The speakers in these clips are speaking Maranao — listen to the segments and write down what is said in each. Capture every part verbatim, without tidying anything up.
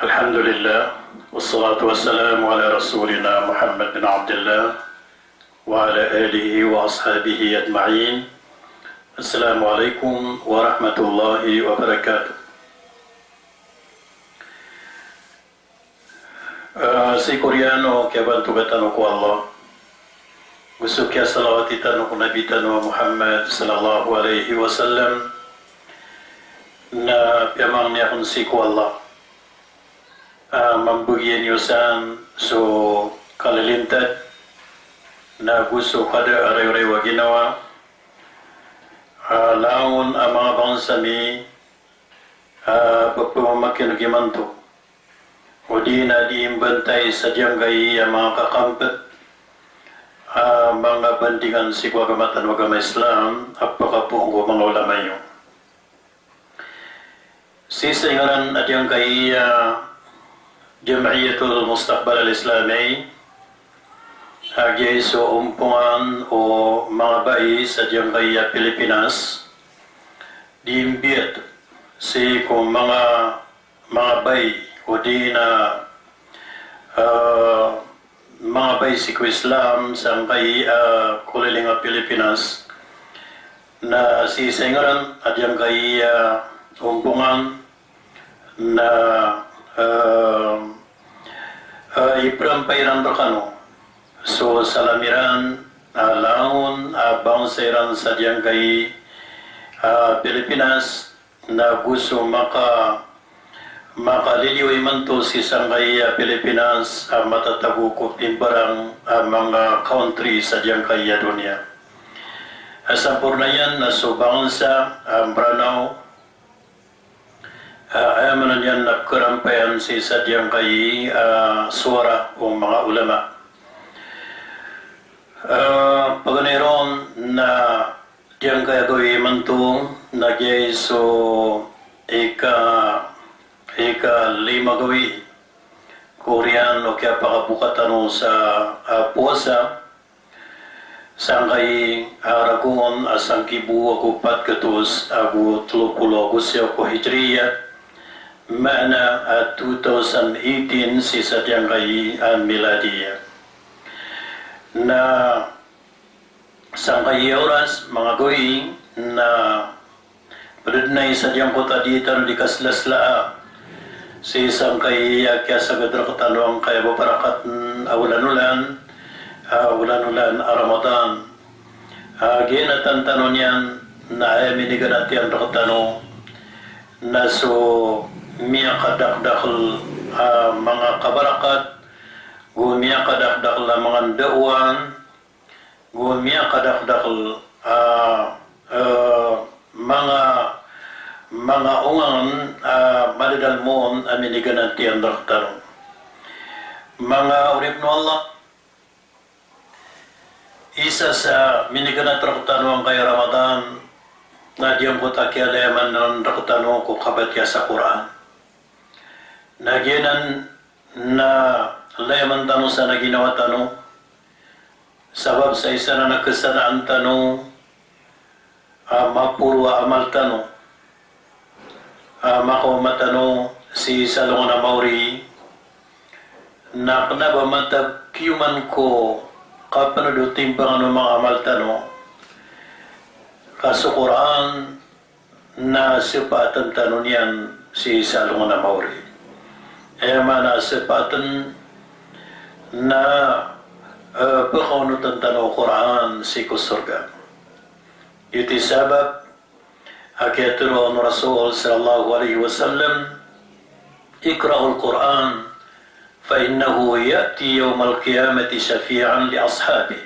Alhamdulillah, wassalatu wassalamu ala rasulina Muhammad bin Abdillah, wa ala alihi wa ashabihi ajma'in. Assalamu alaikum warahmatullahi wabarakatuh. Ah, sii ko oriyan o kiyabantoga tano ko Allah, go so kiyasalawati tano ko Nabi tano a Muhammad sallallahu alaihi wasallam, na piyamangni akn sii ko Allah a mambagian iyo san so kalilintad, na go so kada a rayorayo a ginawa, a langon a manga bangsa mi a pphamakin'g imanto, odi na dii mbantay sa giyangkai a manga kakampet a manga bandingan sii ko agama tano a agama Islam, a pakapoon ko manga ulama iyo. Sii sa ingaran a giyangkai a Jam'iyatul Mustaqbal Al-Islami, a giya i so ompongan o manga bai sa giyangkai a Pilipinas, dii mbiyat sii ko manga, manga bai, odi na, ah, manga bai sii ko Islam sangkai a, ah, koliling a Pilipinas. Na sii sa ingaran a giyangkai a, ah, ompongan na, ah, ah, iprampay iran rkano so salam iran a langon a bangsa iran sa giyangkai a, ah, Pilipinas, na go so maka, makaliliyo imanto sii sangkai a, ah, Pilipinas a, ah, matatago ko pimbarang a, ah, manga country sa giyangkai a, ah, doniya. A samporna iyan na so bangsa a, ah, Mranaw a, ah, aya maana niyan na pkharampayan sii sa giyangkai a, ah, sowara o manga ulama. Ah, paganay ron na giyangkai a gawii imanto na giya i so ika, ika lima gawii ko oriyan o kiyapakaboka tano sa, ah, powasa sangkai a, ah, ragon a, ah, sangkibo ago pat gatos ago telo polo ago siyaw ko Hijriya, maana a, ah, two thousand eighteen sii sa giyangkai a, ah, Miladiya. Na sangkai a oras, manga gawii, na pd dn ai sa giyangkoto a dii tano dii kaslasla sii sangkai a kiyasagad rktano angkai a babarakat a, ah, olan-olan, a, ah, olan-olan a, ah, Ramadan. A, ah, giyanan a tantanon iyan na aya miniganat iyan rktano na so miyakadakdakl a, ah, manga kabarakat, go miyakadakdakl a, ah, manga ndaowan, go miyakadakdakl a, ah, ah, manga, manga ongangen a, ah, madadalm on a miniganat iyan rktano. Manga oripn o Allah, isa sa miniganat rktano angkai a Ramadan na giyangkoto a kiyalayaman rktano ko kabatiya sa Qur'an. Na giyanan na layaman tano sa ginawa tano, sabap sa isa na kasanaan tano a, ah, maporo a amal tano a, ah, makaoma tano sii sa alongan a maori, na kna ba matag kiyoman ko kapnd o timbangan o manga amal tano, ka so Qur'an na sepaatn tano niyan sii sa alongan a maori. Aya maana a sepaatn na, eh, pkaonotn tano o Qur'an sii ko sorga. Giyoto i sabap a kiyatharo o Rasul sallallahu alaihi wasallam, "Iqra'ul Qur'an, fa innahu ya'ti yawmal qiyamati shafi'an li ashabihi."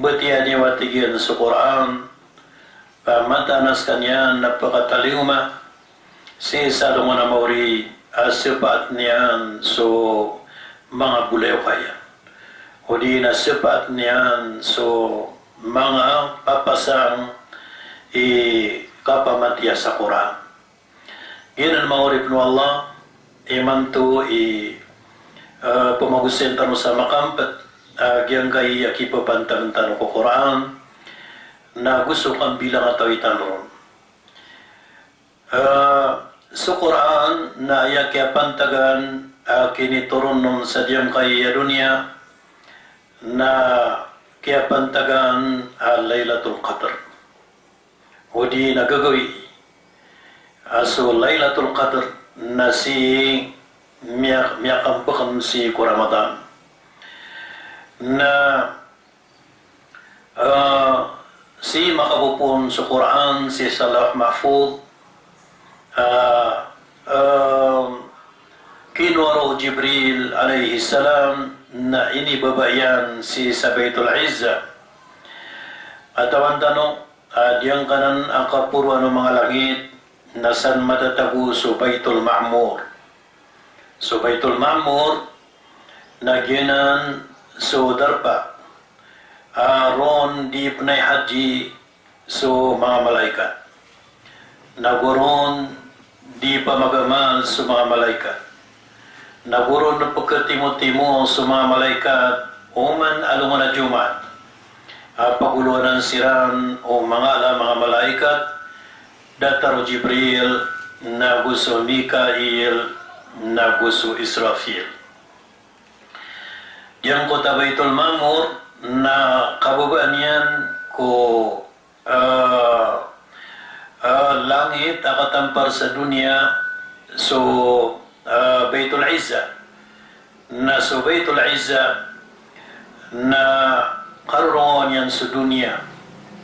Batiya niyo, a tig iyan, so Qur'an, ka mataan a skaniyan na pkhatalingoma sii sa alongan a maori a sepaat niyan so manga bolayoka iyan, odi na sepaat niyan so manga papasang i kapamatiya sa Qur'an. Giyanan, manga oripn o Allah, imanto i, eh, pmagosayn tano sa makampet, eh, giyangkai a kipapantagn tano ko Qur'an, na go so kambilangatawi tano ron. Eh, So Qur'an na aya kiyapantagan a kinitoron on sa giyangkai a doniya na kiyapantagan a Laylatul Qadr. O di na gagawii a so Laylatul Qadr na si miya-, miyakambakn sii ko Ramadan. Na, ah, sii makapopoon so Qur'an sii sa Lawh Mahfudh, ah, ah, kinowa roo o Jibril alayhis salam na inibaba iyan sii sa Baytul Izzah. Katawan tano a giyangkanan a kaporoan o manga langit na san matatago so Baytul Ma'mur. So Baytul Ma'mur na giyanan so darpa a ron di pnay haji so manga malaikat. Nago ron di pamagamal so manga malaikat. Nago ron pkhatimotimo so manga malaikat oman alongan a Jumaat a pagolowanan siran o manga ala a manga malaikat, datar o Jibril, nago so Mikail, nago so Israfil. Giyangkoto a Baytul Ma'mur na kababaan iyan ko, ah, ah, langit a katampar sa doniya so, ah, Baytul Izzah. Na so Baytul Izzah na karorongawan iyan so doniya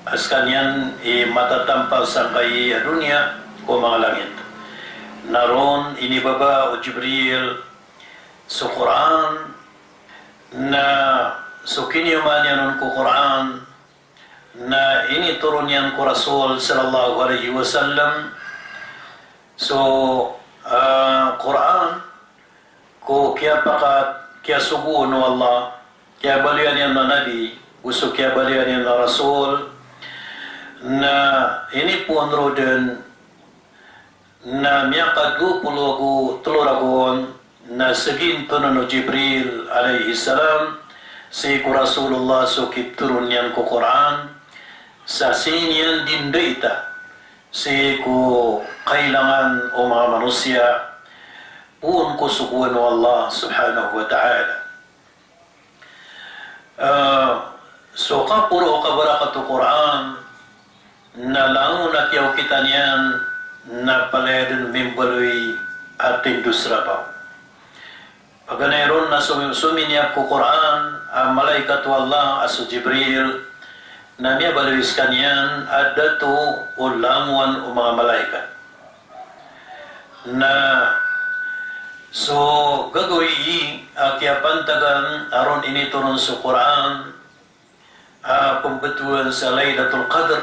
a skaniyan i matatampar sangkai a doniya ko manga langit. Na ron inibaba o Jibril so Qur'an, na so kiniyoman iyan on ko Qur'an na initoron iyan ko Rasul sallallahu alayhi wasallam so, ah, Qur'an ko kiyapakat, kiyasogoon o Allah, kiyabaloyan iyan a Nabi, go so kiyabaloyan iyan a Rasul, na inipoon roo dn na miyakadowa polo ago telo ragon, na sagintoon o Jibril alayhis salam sii ko Rasulullah so kitoron iyan ko Qur'an, sa sii niyan di ndaita sii ko kailangan o manga manosiya, poon ko sogoan o Allah subhanahu wa ta'ala. Ah, so kaporo o kabarakat o Qur'an na langon a kiyaokitan iyan na palaya dn mimbaloy a tindos rabaw. Paganay ron na so, so miniyap ko Qur'an a malaikat o Allah a so Jibril, na miyabaloy skaniyan a dato o langowan o manga malaikat. Na so gagawii a kiyapantagan a ron initoron so Qur'an a pmbtowan sa Laylatul Qadr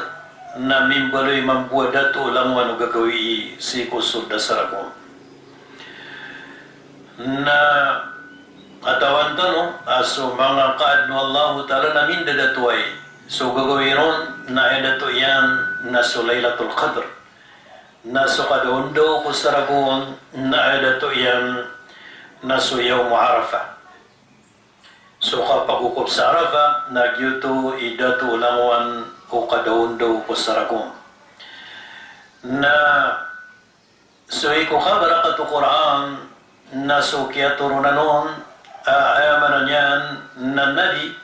na mimbaloy mambo a dato o langowan o gagawii sii ko sold a saragon. Na katawan tano a so manga kaadn o Allahu Ta'ala na mindadatoay. So gagawii ron na aya dato iyan na so Laylatul Qadr. Na so kadaondaw ko saragon na aya dato iyan na so Yawmu Arafah. So kapagokop sa Arafah na giyoto i dato o langowan o kadaondaw ko saragon. Na so iko kabarakat o Qur'an na so kiyatoronan on, a, aya maana niyan na Nabi,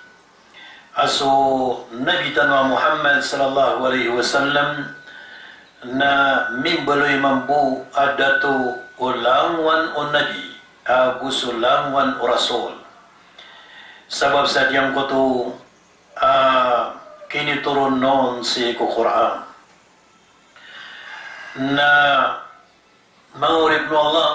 a so Nabi tano a Muhammad sallallahu alayhi wasallam na mimbaloy mambo a dato o langowan o Nabi ago so langowan o Rasul. Sabap sa giyangkoto a kinitoron on sii ko Qur'an. Na manga oripn o Allah,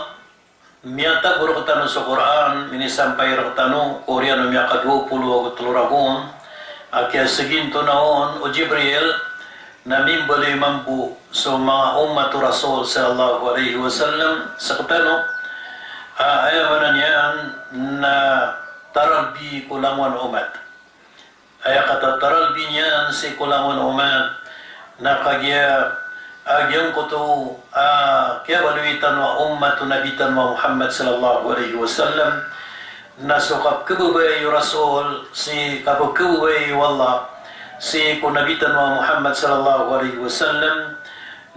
miyatago rktano so Qur'an, minisampay rktano ko oriyan o miyakadowa polo ago telo ragon a kiyasagintoona on o Jibril, na mimbaloy mambo so manga ummat o Rasul sallallahu alayhi wasallam sktano, a, aya maana niyan na taralbi ko langowan o ummat. Aya katataralbi niyan sii ko langowan o ummat na kagiya a giyangkoto a kiyabaloy tano a ummat o Nabi tano a Muhammad sallallahu alayhi wasallam, na so kapkhababayai o Rasul sii, kapkhababayai o Allah sii ko Nabi tano a Muhammad sallallahu alayhi wasallam,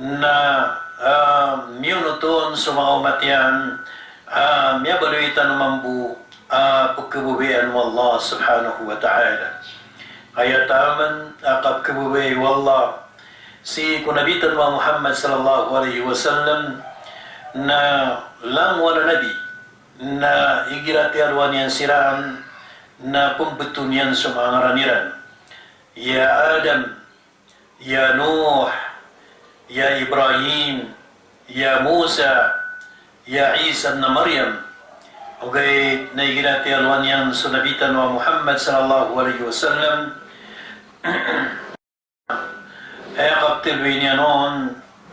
na, ah, miyonot on So manga omat iyan, ah, miyabaloy tano mambo a pkhababayaan o Allah subhanahu wa ta'ala. Aya taman a kapkhababayai o Allah sii ko Nabi tano a Muhammad sallallahu alaihi wasallam na langowan a nabi na igira tiyalowan iyan siran na pmbtoon iyan so manga ngaran iran. Ya Adam, ya Nuh, ya Ibrahim, ya Musa, ya Isa ibn Maryam. Ogaid na igira tiyalowan iyan so Nabi tano a Muhammad sallallahu alaihi wasallam, aya kaptlo iyan on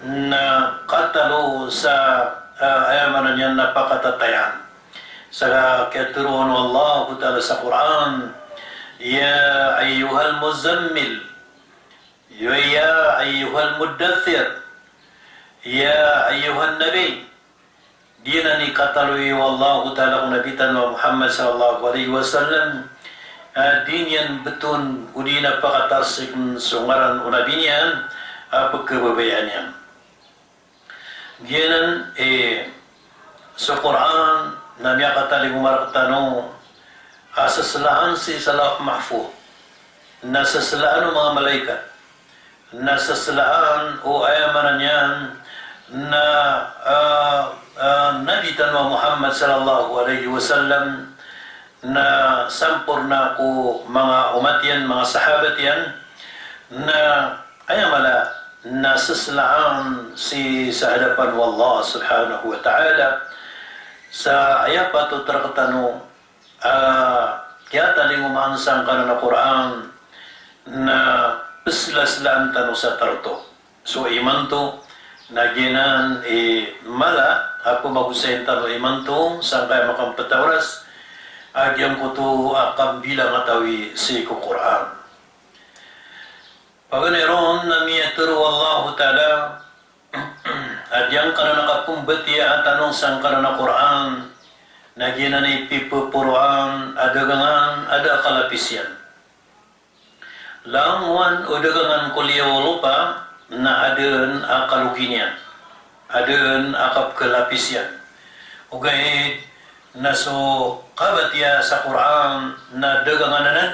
na katalo sa, ah, aya maana niyan na pakatatayaan. Sa kiyatharo o Allah Ta'ala sa Qur'an, "Ya ayyuhal muzzammil, ya ayyuhal muddaththir, ya ayyuhan nabi." Di anan i kataloy o Allah Ta'ala ko Nabi tano a Muhammad sallallahu alaihi wasallam, ah, di niyan btoon odi na pakatarsik so ngaran o Nabi niyan a pkhababayaan iyan. Giyanan, eh, so Qur'an na miyakatalingoma rktano a saslaan sii sa Lawh Mahfudh, na saslaan o manga malaikat, na saslaan o aya maana niyan na, ah, ah, Nabi tano a Muhammad sallallahu alaihi wasallam, na samporna ko manga omat iyan, manga sahabat iyan, na aya mala na saslaan sii sa hadapan o Allah subhanahu wa ta'ala. Sa aya patot rktano a kiyatalingomaan sangkanan a Qur'an na pslaslaan tano sa tarotop so imanto, na giyanan i mala a pmagosayn tano imanto sangkaya makampet a oras a giyangkoto a kambilang a tawi sii ko Qur'an. Paganay ron na miyatharo o Allah Ta'ala a giyangkanan a kapmbatiyaa tano sangkanan a Qur'an na giyanan i pipoporoan a dagangan a da a kalapis iyan. Langowan o dagangan ko liyawaw o lopa na adn a kalogi niyan, adn a kapkhalapis iyan. Ogaid na so kabatiyaa sa Qur'an na dagangan anan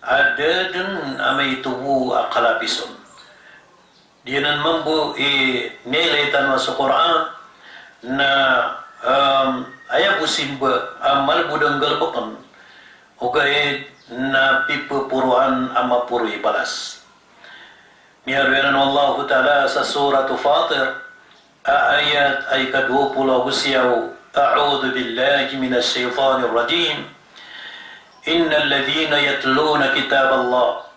a da dn a maito bo a kalapis on. Di anan mambo i miyailay tano a so Qur'an na, em, aya bo simba a malbod a nggalbkn, ogaid na pipoporoan a maporo i balas. Miyaroy anan o Allah Ta'ala sa Suratu Fatir, a ayat a ika dowa polo ago siyaw, A'udhu billahi minash shaytanir rajim. Innal ladhina yatluna kitaballah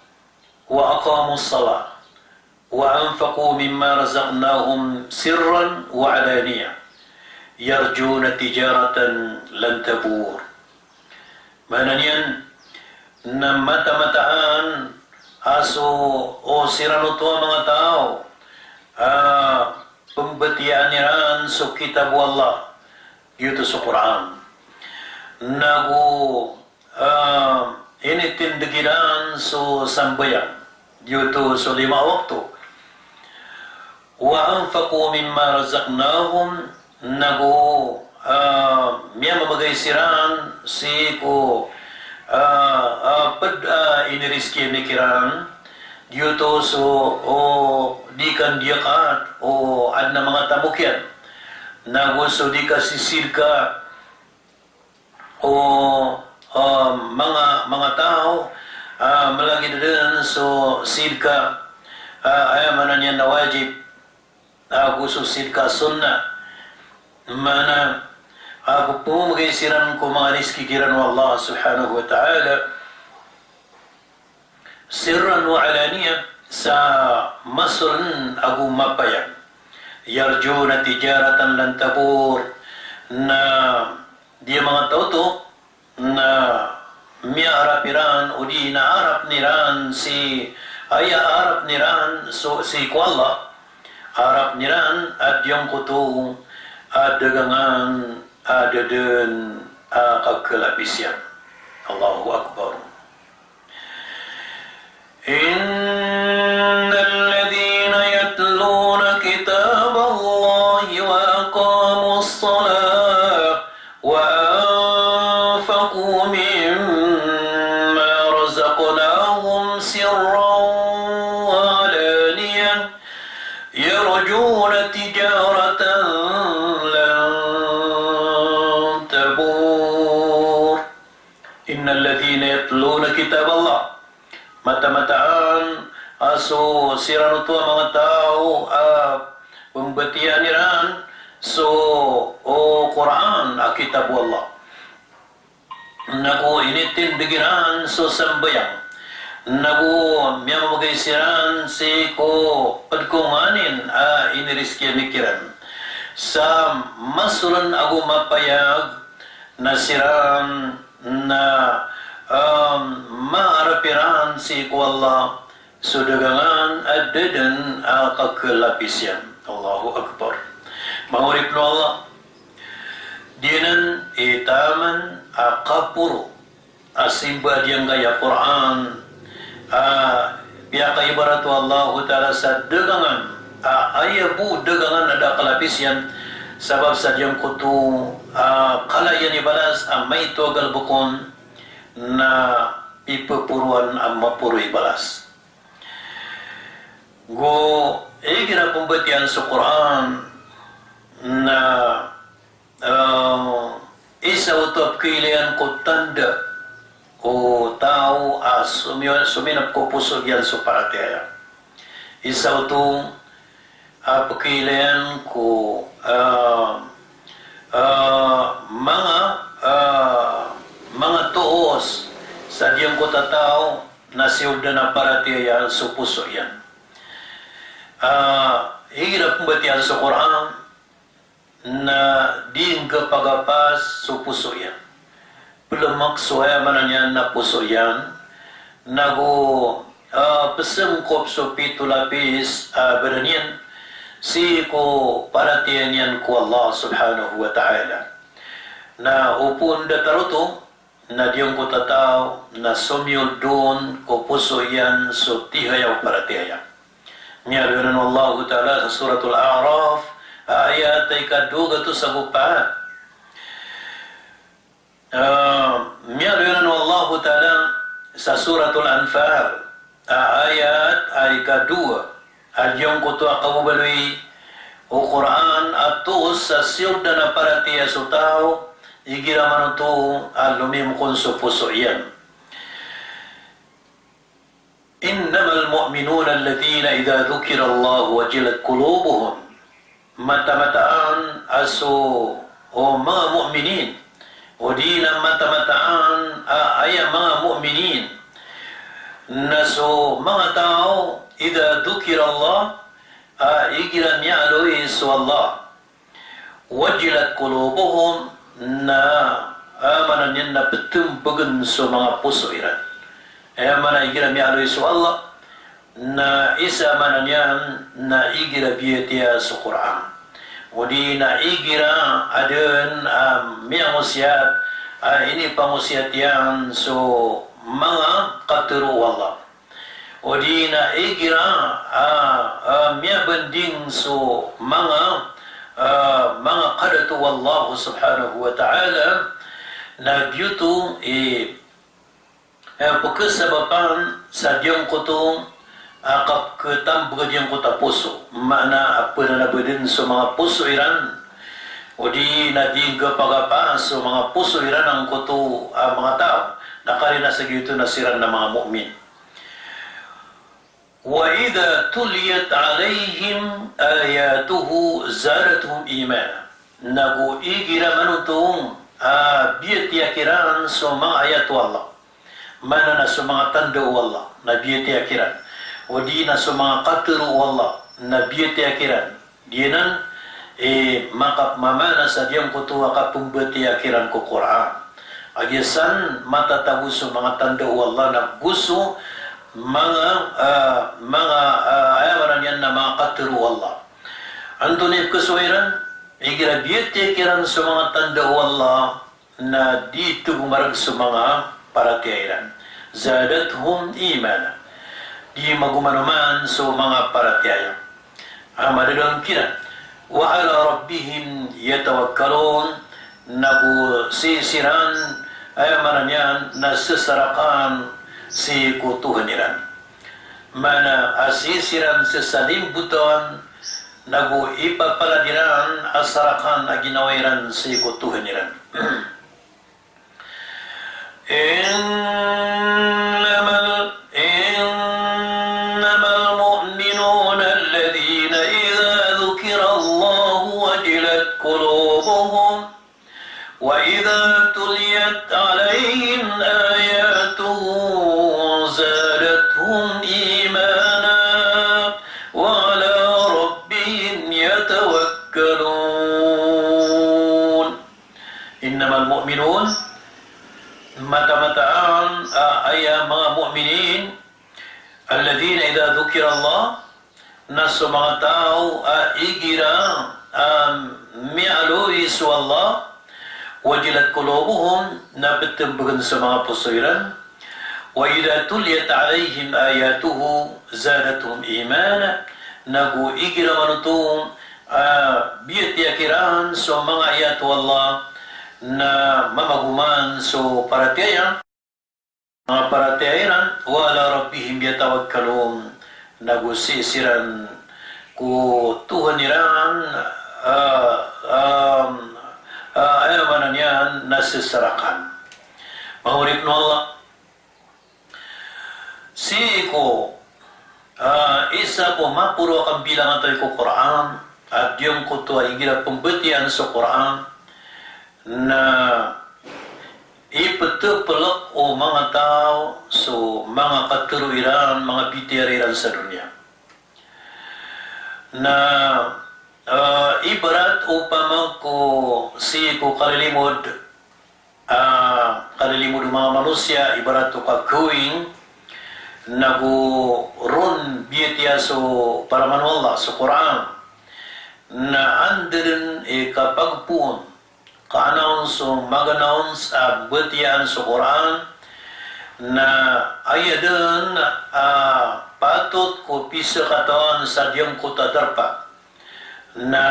wa aqamus salah wa anfaqu mimma razaqnahum sirran wa alaniyah yarjuna tijaratan lan tabur. Maana niyan na mataan-mataan a so, o siran oto a manga taw a pmbatiyaan iran so kitab o Allah, giyoto so Qur'an. Nago, ah, initindg iran so sambayang, giyoto so lima a wakto. Wa anfaqu mimma razaqnahum, nago, ah, miyamamagay siran sii ko, ah, ah, pd a inirizki ami kiran, giyoto so, o, di kandiyakat o adn a manga tamok iyan. Nago so di kasisidka o, ah, manga, manga taw, ah, mlagid dn so sidka, ah, aya maana niyan na wajib, ago so sidka sunnah. Maana, ago pmamagay siran ko manga rizki kiran o Allah Subhanahu wa Ta'ala, sirran wa alaniyah, sa masoln ago mapayag. Yarjuna tijaratan lan tabur, na di a manga taw oto na miyaarap iran, odi na arap iran si, aya arap iran so, sii ko Allah, arap iran a giyangkoto a dagangan a da dn a kakhalapis iyan. Allahu Akbar. Innal ladhina yatluna kitaballahi wa aqamu حجارة لن تبور. إن الذين يتلون كتاب الله. Mataan-mataan a so siran oto a manga taw a pembatiyaa iran so, o, Qur'an a kitab o Allah. Nago initindeg iran so sambayang. Nago miyamamagay siran sii ko ped ko nganin a inirizkiyan iran. Sa masolen ago mapayag na siran na, em, maarap iran sii ko Allah so dagangan a da den a kakelapisan. Allahu Akbar. Manga oripen o Allah, giyanan i taman a kaporo a simba a giyangkaya Qur'an a piyakaibarat o Allahu Ta'ala sa dagangan a aya bo dagangan a da a kelapisan, sabap sa giyangkoto a kala iyan i balas a maito a galebek on na pipeporoan a maporo i balas. Go igira pembatiyaan so Qur'an na, eh, isa oto a pekailayan ko tanda o taw a somi-, sominep ko poso iyan so paratiyaya. Isa oto a pekailayan ko, eh, eh, manga, eh, manga toos sa giyangkoto a taw na siyold anan a paratiyaya so poso iyan. Ah, igira pembatiyaan so Qur'an na di nggapagapas so poso iyan. Pelemek so, aya maana niyan na poso iyan, nago, ah, pesengkop so pito lapis, ah, badan iyan sii ko paratiyaya niyan ko Allah Subhanahu wa Ta'ala. Na opama datar oto, na giyangkoto a taw na somiyold on ko poso iyan so tihaya o paratiyaya. Miyaaloy anan o Allahu Ta'ala sa Suratul A'raf, ayat a ika dowa gatos ago pat. Ah, miyaaloy anan o Allahu Ta'ala sa Suratul Anfal, a ayat a ika dowa, a giyangkoto a kababaloy o Qur'an a toos sa siyold anan a paratiyaya so taw, igira manoto a lomimokon so poso iyan. إنما المؤمنون الذين إذا ذكر الله وجلت قلوبهم. Matamataan a so, o, manga mu'minin, odi na matamataan a aya manga mu'minin, na so manga taw, إذا ذكر الله, a igira miyaaloy so Allah, وجلت قلوبهم, na, a, maana niyan na petembegen so manga poso iran. Aya maana igira miyaaloy so Allah, na isa maana niyan na igira biyatiya so Qur'an. Odi na igira aden, a, miyangosiyat, a, inipangosiyat iyan so manga katero o Allah. Odi na igira, a, a, miyabanding so manga, a, manga kadato o Allah Subhanahu wa Ta'ala, na giyoto i, a, pekesabapan sa giyangkoto a kapeketambeg a giyangkoto a poso. Maana a penanabaden so manga poso iran. Odi na di nggapagapas so manga poso iran angkoto a manga taw. Na karina sa giyoto na siran na manga mu'min. وإذا تليت عليهم آياته زادتهم إيمانا. Nago igira manoto a biyatiya kiran so manga ayat o Allah. Maana na so manga tanda o Allah na biyatiya kiran. Odi na so manga katero o Allah na biyatiya kiran. Giyanan, e, makapmamana sa giyangkoto a kapembatiya kiran ko Qur'an. Agiya san matatago so manga tanda o Allah na go so manga, a, manga, a, aya maana niyan na manga katero o Allah. Antonaa i pekesowa iran? Igira biyatiya kiran so manga tanda o Allah, na di tegomareg so manga paratiyaya iran. زادتهم إيمانا. Di magomanoman so manga paratiyaya. A, madadang kiran. وعلى ربهم يتوكلون. Nago sii siran, aya maana niyan na sesarakan sii ko Tuhan iran. Maana a sii siran sesalimbotan nago ipapalad iran a sarakan a ginawa iran sii ko Tuhan iran. إنما، إنما المؤمنون الذين إذا ذكر الله وجلت قلوبهم وإذا تليت عليهم آياته زادتهم إيمانا وعلى ربهم يتوكلون. إنما المؤمنون, mataan-mataan a aya manga mu'minin, الذين إذا ذكر الله, na so manga taw a igira a miyaaloy so Allah, وجلت قلوبهم, na ptmbgn so manga poso iran, وإذا تليت عليهم آياته زادتهم إيمانا, nago igira man oto a biyatiya kiran so manga ayat o Allah, na mamagoman so paratiyaya, manga paratiyaya iran, وعلى ربهم يتوكلون, nago sii siran ko Tuhan iran, a, a, a, aya maana niyan na sasarakan. Manga oripn o Allah, sii ko, a, isa ko maporo a kambilangan tano ko Qur'an, a giyangkoto a igira pmbatiyaan so Qur'an, na iptplk o manga taw so manga katharo iran, manga bitiara iran sa doniya. Na, a, ibarat opama ko sii ko kalilimod, a, kalilimod o manga manosiya, ibarat o kakawing, nago ron biyatiya so paraman o Allah, so Qur'an. Na anda dn i kapagpoon, ka announce o mag-announce a batiyaan so Qur'an, na aya dn a patot ko pisakatawan sa giyangkoto a darpa, na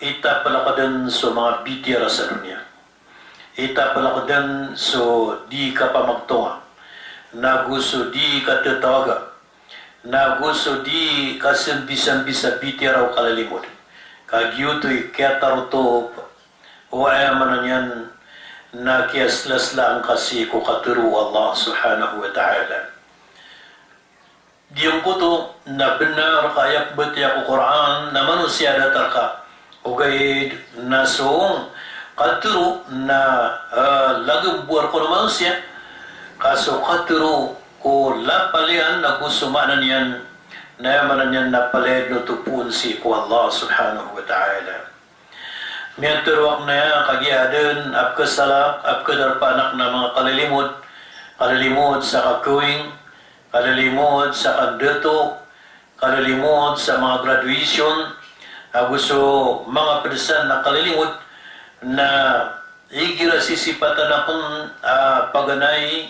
itaplk dn so manga bitiara sa doniya. Itaplk dn so di kapamagtonga, nago so di katatawaga, nago so di kasambisambi sa bitiara o kalalimod. Ka giyoto i kiyatarotop o, aya maana niyan na kiyaslasla angka sii ko katharo o Allah subhanahu wa ta'ala. Giyangkoto na bnar ka aya pmbatiya ko Qur'an na manosiya a datar ka. Ogaid na so katharo na, a, lagid bo a rk o manosiya, ka so katharo ko lapal iyan nago so maana niyan, na aya maana niyan na palaya dn oto poon sii ko Allah subhanahu wa ta'ala. Miyatharo akn aya kagiya adn a pkhasalak, a pkhadarpa akn a manga kalalimod, kalalimod sa kakawing, kalalimod sa kandato, kalalimod sa manga graduation, ago so manga pd san a kalalimod, na igira sisipatan akn a paganay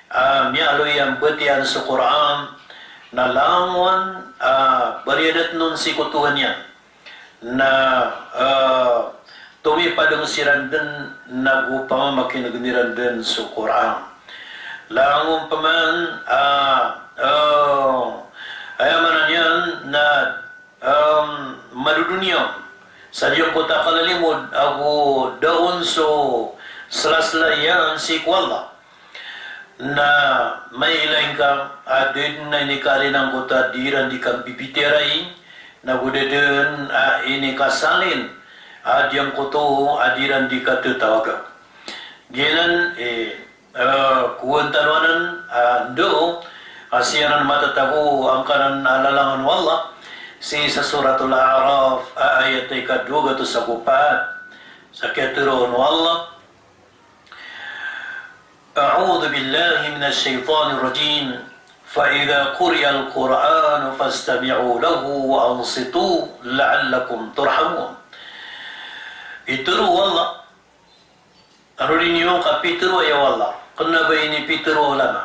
a miyaaloy a mbatiyaan so Qur'an, na langon a bariyadat on sii ko Tuhan iyan. Na, a, tomipadng siran dn nago pamamakinegn iran dn so Qur'an. Langon pman, a, a, aya maana niyan na, em, madodoniya on sa giyangkoto a kalalimod ago da on so slasla iyan sii ko Allah. Na mailay ngka a da dn a inikaalin angkoto a di iran di kambibitiyarai, nago da dn a inikasalin a giyangkoto a di iran di katatawaga. Giyanan, e, e, kowaan tano anan, a, ndo, a, sii anan matatago angkanan a lalangon o Allah, sii sa Suratul A'raf, a, ayat a ika dowa gatos ago pat, sa kiyatharoa on o Allah, أعوذ بالله من الشيطان الرجيم. فإذا قرئ القرآن فاستمعوا له وأنصتوا لعلكم ترحمون. Pitharo o Allah, a roo niyo ka pitharo aya o Allah. Kna ba inipitharo o ulama.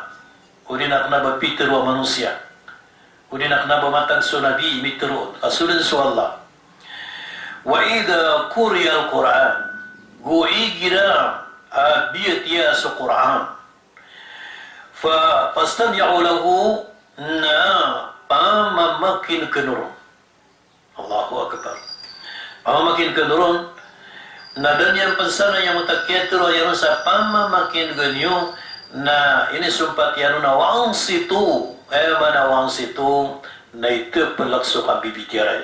O di na kna ba pitharo o manosiya. O di na kna ba matag so Nabi i mitharo on, ka so dn so Allah. وإذا قرئ القرآن, go igira a biyatiya so Qur'an. Fa, فاستمعوا له, na pamamakinegn ron. Allahu Akbar. Pamamakineg kano ron, na da niyan pn sanay a matakiya tero iyan sa pamamakineg niyo, na inisompat iyan on a wa ansitu, aya maana wa ansitu, na itaplk so kabibitiyarai.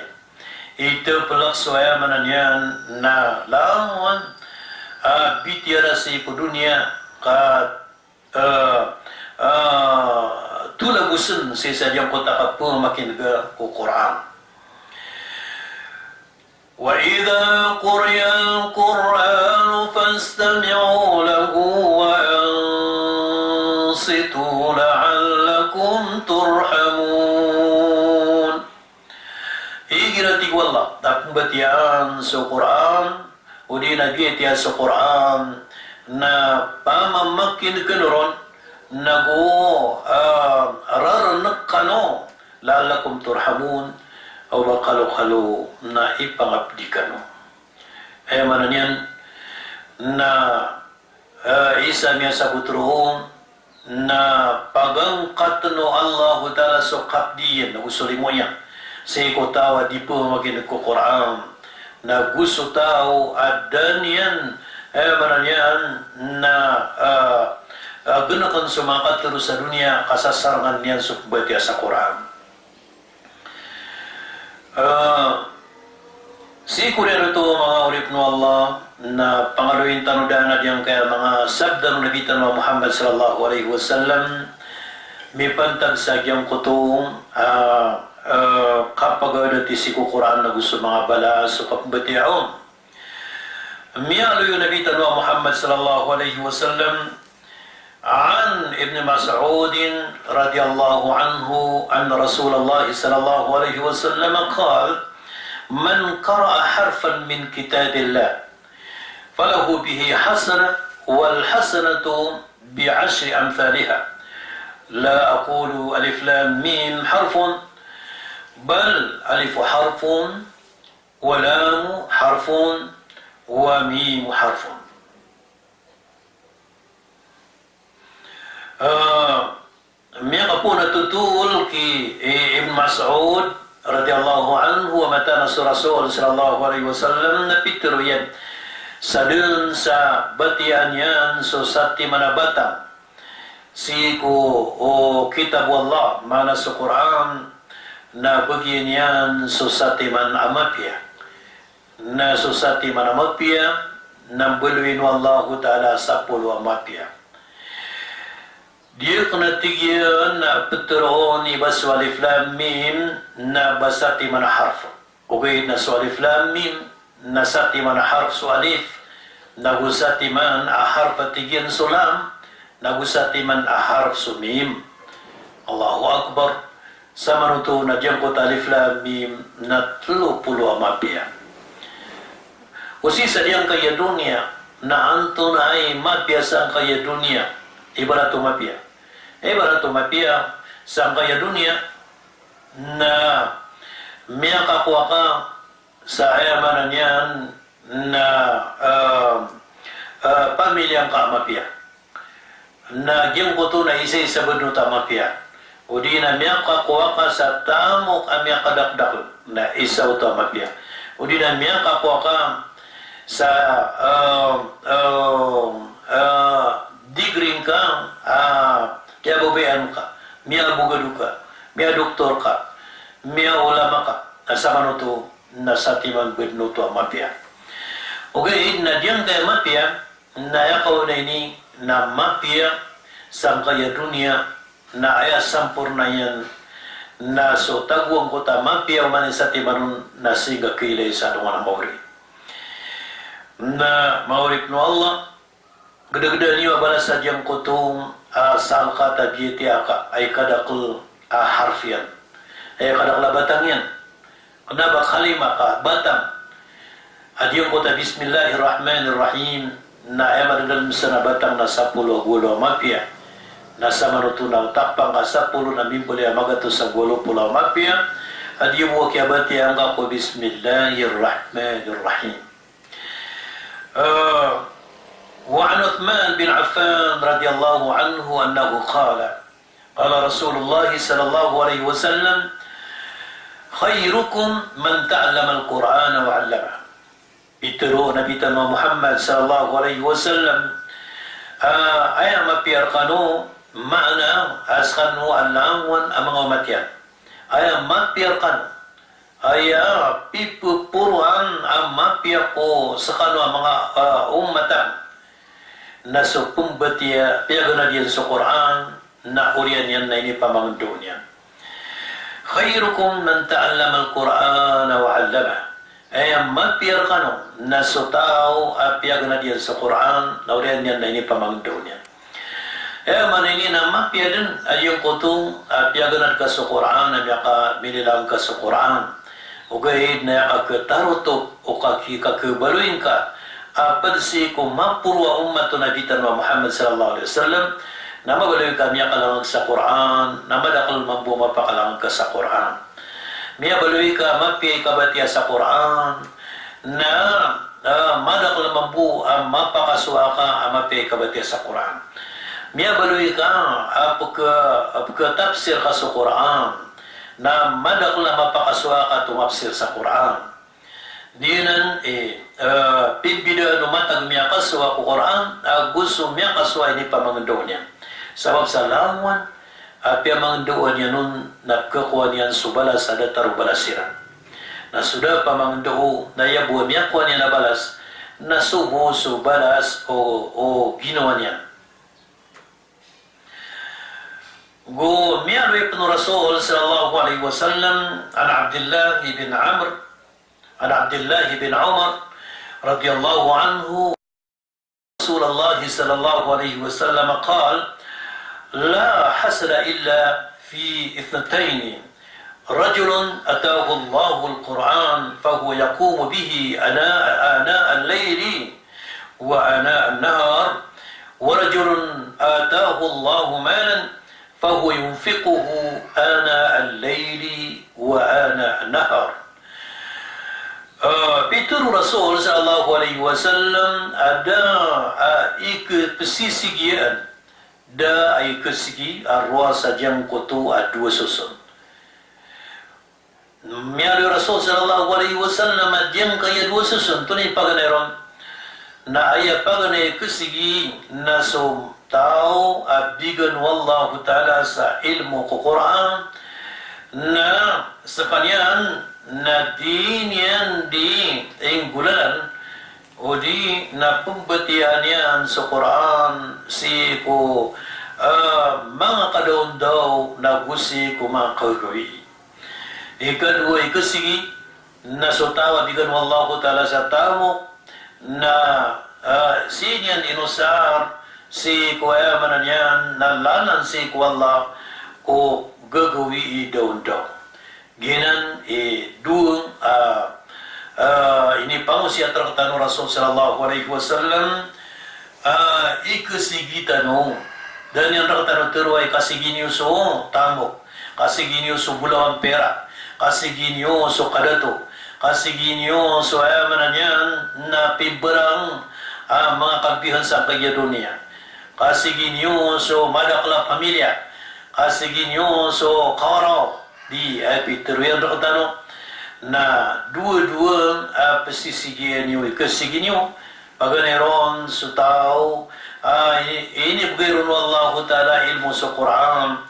Itaplk so aya maana niyan na langon a bitiyara sii ko doniya ka, eh, eh, tolagosn sii sa giyangkoto a kapamakineg ko Qur'an. Wa idha quri'al Qur'anu fastami'u lahu wa ansitu la'allakum turhamun. Igira, tig o Allah, na pmbatiyaan so Qur'an, odi na giyatiya so Qur'an, na pamamakineg kano ron, na go, ah, rarnk kano, la'allakum turhamun, o ba kalokalo na ipangabdi kano. Aya maana niyan na, eh, isa a miyasabot roo na pagangkatn o Allahu Ta'ala so kapdi iyan, ago so limo iyan, sii ko taw a di pmamakineg ko Qur'an, na go so taw a da niyan, eh, maana niyan na, eh, eh, gnkan so manga katero sa doniya, ka sasarngan iyan so pmbatiya sa Qur'an. Ah, sii ko oriyan oto, manga oripn o Allah, na pangaloyin tano dn a giyangkaya manga sabda o Nabi tano a Muhammad sallallahu alaihi wasallam, mipantag sa giyangkoto, ah, ah, kapagadatn sii ko Qur'an ago so manga bala so kapmbatiya on. Miyaaloy o Nabi tano a Muhammad sallallahu alaihi wasallam, an Ibn Mas'ud radhiyallahu anhu anna Rasulullah sallallahu alaihi wasallam qal, "Man qara'a harfan min kitabillah, falahu bihi hasanah, wal hasanatu bi ashri amthaliha. La aqulu alif lam mim harfun, bal alifu harfun, wa lamu harfun, wa mimu harfun." Ah, miyakapoon a thotol ki, eh, Ibn Mas'ud radhiyallahu anhu a mataan a so Rasul sallallahu alaihi wasallam na pitharo iyan sa dn sa batiyaan iyan so satiman a batang sii ko, o, kitab o Allah, maana so Qur'an, na bagian iyan so satiman a mapiya. Na so satiman a mapiya na mbaloyin o Allahu Ta'ala a sapolo a mapiya. Di akn a tig iyan a ptharoon i ba so alif lam mim na ba satiman a harf. Ogaid na so alif lam mim na satiman a harf so alif, na go satiman a harf a tig iyan so lam, na go satiman a harf so mim. Allahu Akbar. Samanoto na giyangkoto a alif lam mim na tlo polo a mapiya. O sii sa giyangkaya doniya, na antonaa i mapiya sangkaya doniya? Ibarat o mapiya. Ibarat o mapiya sangkaya doniya, na miyakakowa ka sa aya maana niyan na, ah, ah, pamiliya ngka a mapiya. Na giyangkoto na isa i isa badn oto a mapiya. Odi na miyakakowa ka sa tamok a miyakadakdakl, na isa oto a mapiya. Odi na miyakakowa ka sa, ah, ah, ah, degree ngka, ah, kiyababayaan ka, miyabogado ka, miyadoktor ka, miyaolama ka, na samanoto na satiman badn oto a mapiya. Ogaid na giyangkaya mapiya, na aya kaonaa ini na mapiya sangkaya doniya, na aya samporna iyan na so tago angkoto a mapiya oman i satiman on na sii ngka kiilay sa alongan a maori. Na maori pn o Allah, gdagda niyo a balas a giyangkoto a salkat a giyatiya ka, ay kadakl a harf iyan, ay kadakl a batang iyan. Kna ba kalima ka batang a giyangkoto a Bismillahir Rahmanir Rahim, na aya madadalm san a batang na sapolo ago walo a mapiya. Na samanoto na o takpang ka sapolo na mimbaloy a magatos ago walo polo a mapiya a di bo kiyabatiya angka ko Bismillahir Rahmanir Rahim. Ah, wa an Uthman bin Affan radhiyallahu anhu annahu qala, qala Rasulullah sallallahu alaihi wasallam, Khairukum man ta'allamal Qur'ana wa 'allamah. Pitharo o Nabi tano a Muhammad sallallahu alaihi wasallam, ah, aya mapiya rkano, maana a skano a langon a manga omat iyan. Aya mapiya rkano, aya pipoporoan a mapiya ko skano a manga, ah, omat akn, na so pmbatiya, piyaganad iyan so Qur'an, na oriyan iyan na inipamangndao niyan. Khairukum man ta'allamal Qur'ana wa 'allamah. Aya mapiya rkano na so taw a piyaganad iyan so Qur'an, na oriyan iyan na inipamangndao niyan. Aya maana ini na mapiya dn a giyangkoto a piyaganad ka so Qur'an, a miyaka-, mililang ka so Qur'an. Ogaid na aya kakhatarotop o kaki-, kakhebaloy ngka a pd sii ko maporo a omat o Nabi tano a Muhammad sallallahu alaihi wasallam, na mabaloy ka miyakalangag sa Qur'an, na madakl mambo a mapakalangag ka sa Qur'an. Miyabaloy ka mapiya i kabatiya sa Qur'an, na, ah, madakl mambo a mapakasowa ka a mapiya i kabatiya sa Qur'an. Miyabaloy ka a pkha-, a pkhatapsir ka so Qur'an, na madakl a mapakasowa ka tomapsir sa Qur'an. Giyanan i, eh, pibidaan o matag miyakasowa ko Qur'an ago so miyakasowa a inipamangndao niyan. Sabap sa langon a piyamangndao niyan on na pkhakowa niyan so balas a datar o balas iran. Na so da pamangndao na aya bo a miyakowa niyan a balas na so bo so balas o, o ginawa niyan. Go miyaaloy pn o Rasul sallallahu alaihi wasallam, an Abdillah ibn Amr, an Abdillah ibn Umar radiyallahu anhu, Rasulullah sallallahu alaihi wasallam qal, la hasada illa fi ithnatayn. رجل آتاه الله القرآن فهو يقوم به آناء، آناء الليل وآناء النهار، ورجل آتاه الله مالا فهو ينفقه آناء الليل وآناء النهار. Ah, pitharo o Rasul sallallahu alaihi wasallam, a da a ikapsisigian, da a ikasigi a rowar sa giyangkoto a dowa soson. Miyaaloy o Rasul sallallahu alaihi wasallam a giyangkaya dowa soson, antonaa i paganay ron? Na aya paganay a ikasigi na so taw a bigan o Allahu Ta'ala sa ilmo ko Qur'an, na skaniyan na di niyan di inggolalan, odi na pmbatiyaan iyan so Qur'an sii ko, ah, manga kadaondaw nago sii ko manga kagagawii. Ikadowa i ikasigi na so taw a bigan o Allahu Ta'ala sa tamok na, ah, sii niyan inosar sii ko, aya maana niyan na lanan sii ko Allah ko gagawii daondaw. Giyanan i dowa, ah, ah, inipangosiyat rktano o Rasul sallallahu alaihi wasallam, ah, ikasigi tano. Da niyan rktano tharoa i kasigi niyo so tamok, kasigi niyo so bolawan pirak, kasigi niyo so kadato, kasigi niyo so, aya maana niyan na pimbarang, ah, manga kabihan sa kagiya doniya, kasigi niyo so madakl a pamilya, kasigi niyo so kawaraw. Di, aya pitharo iyan rktano na dowa-dowa a psisigian iyo i ikasigi niyo. Paganay ron so taw a ini-, inibgay ron o Allahu Ta'ala ilmo so Qur'an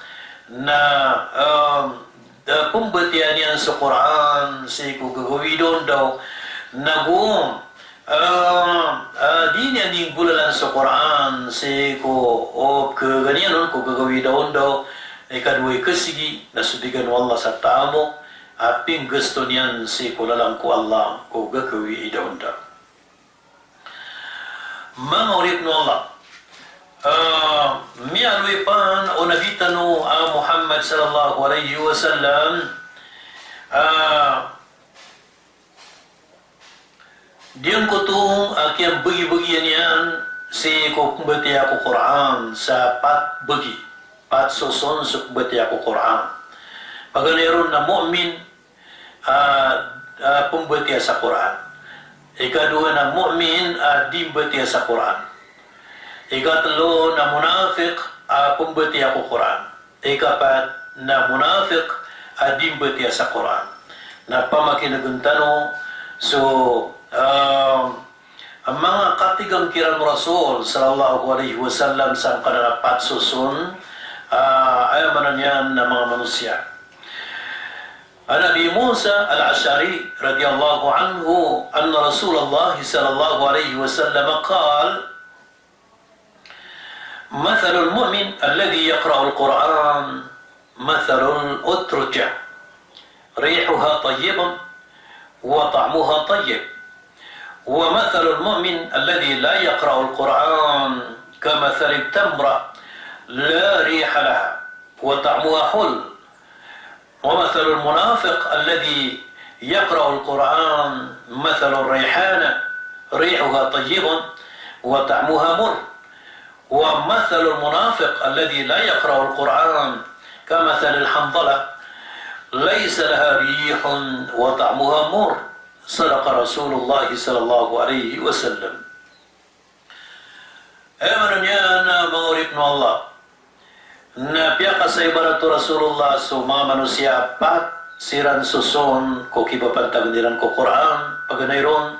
na, em, da pmbatiyaan iyan so Qur'an sii ko gagawii daondaw, nago, ah, ah, di niyan inggolalan so Qur'an sii ko, o, kagaga niyan on ko gagawii daondaw. Ikadowa i ikasigi na so bigan o Allah sa tamok a pinggasto niyan sii ko lalan ko Allah ko gagawii daondaw. Manga oripn o Allah, ah, miyaaloy pn o Nabi tano a Muhammad sallallahu alaihi wasallam, ah, giyangkoto a kiyambagi-bagian iyan sii ko pmbatiya ko Qur'an sa pat bagi, pat soson so pmbatiya ko Qur'an. Paganay ron na mu'min, ah, ah, pmbatiya sa Qur'an. Ikadowa na mu'min a di mbatiya sa Qur'an. Ikatlo na munafiq a pmbatiya ko Qur'an. Ikapat na munafiq a di mbatiya sa Qur'an. na pamakinegen tano so, ah, manga katigan kiran o Rasul sallallahu alaihi wasallam sangkanan a pat soson, ah, aya maana niyan na manga manosiya. An Abi Musa Al-Ash'ari radhiyallahu anhu anna Rasulullah sallallahu alaihi wasallam qal, "Mathalul mu'min alladhi yaqra'ul Qur'an mathalul utrujah, rihuha tayyibun wa ta'muha tayyib. Wa mathalul mu'min alladhi la yaqra'ul Qur'an kamathalit tamrah la riha laha wa ta'muha hulw. Wa mathalul munafiq alladhi yaqra'ul Qur'an mathalur rayhanah, rihuha tayyibun wa ta'muha murr. Wa mathalul munafiq alladhi la yaqra'ul Qur'an kamathalil hanzalah, laysa laha rihun wa ta'muha murr." Sadaqa Rasulullah sallallahu alaihi wasallam. Aya maana niyan na manga oripn o Allah, na piyakasaibarat o Rasulullah so manga manosiya a pat siran soson ko kipapantagn iran ko Qur'an, paganay ron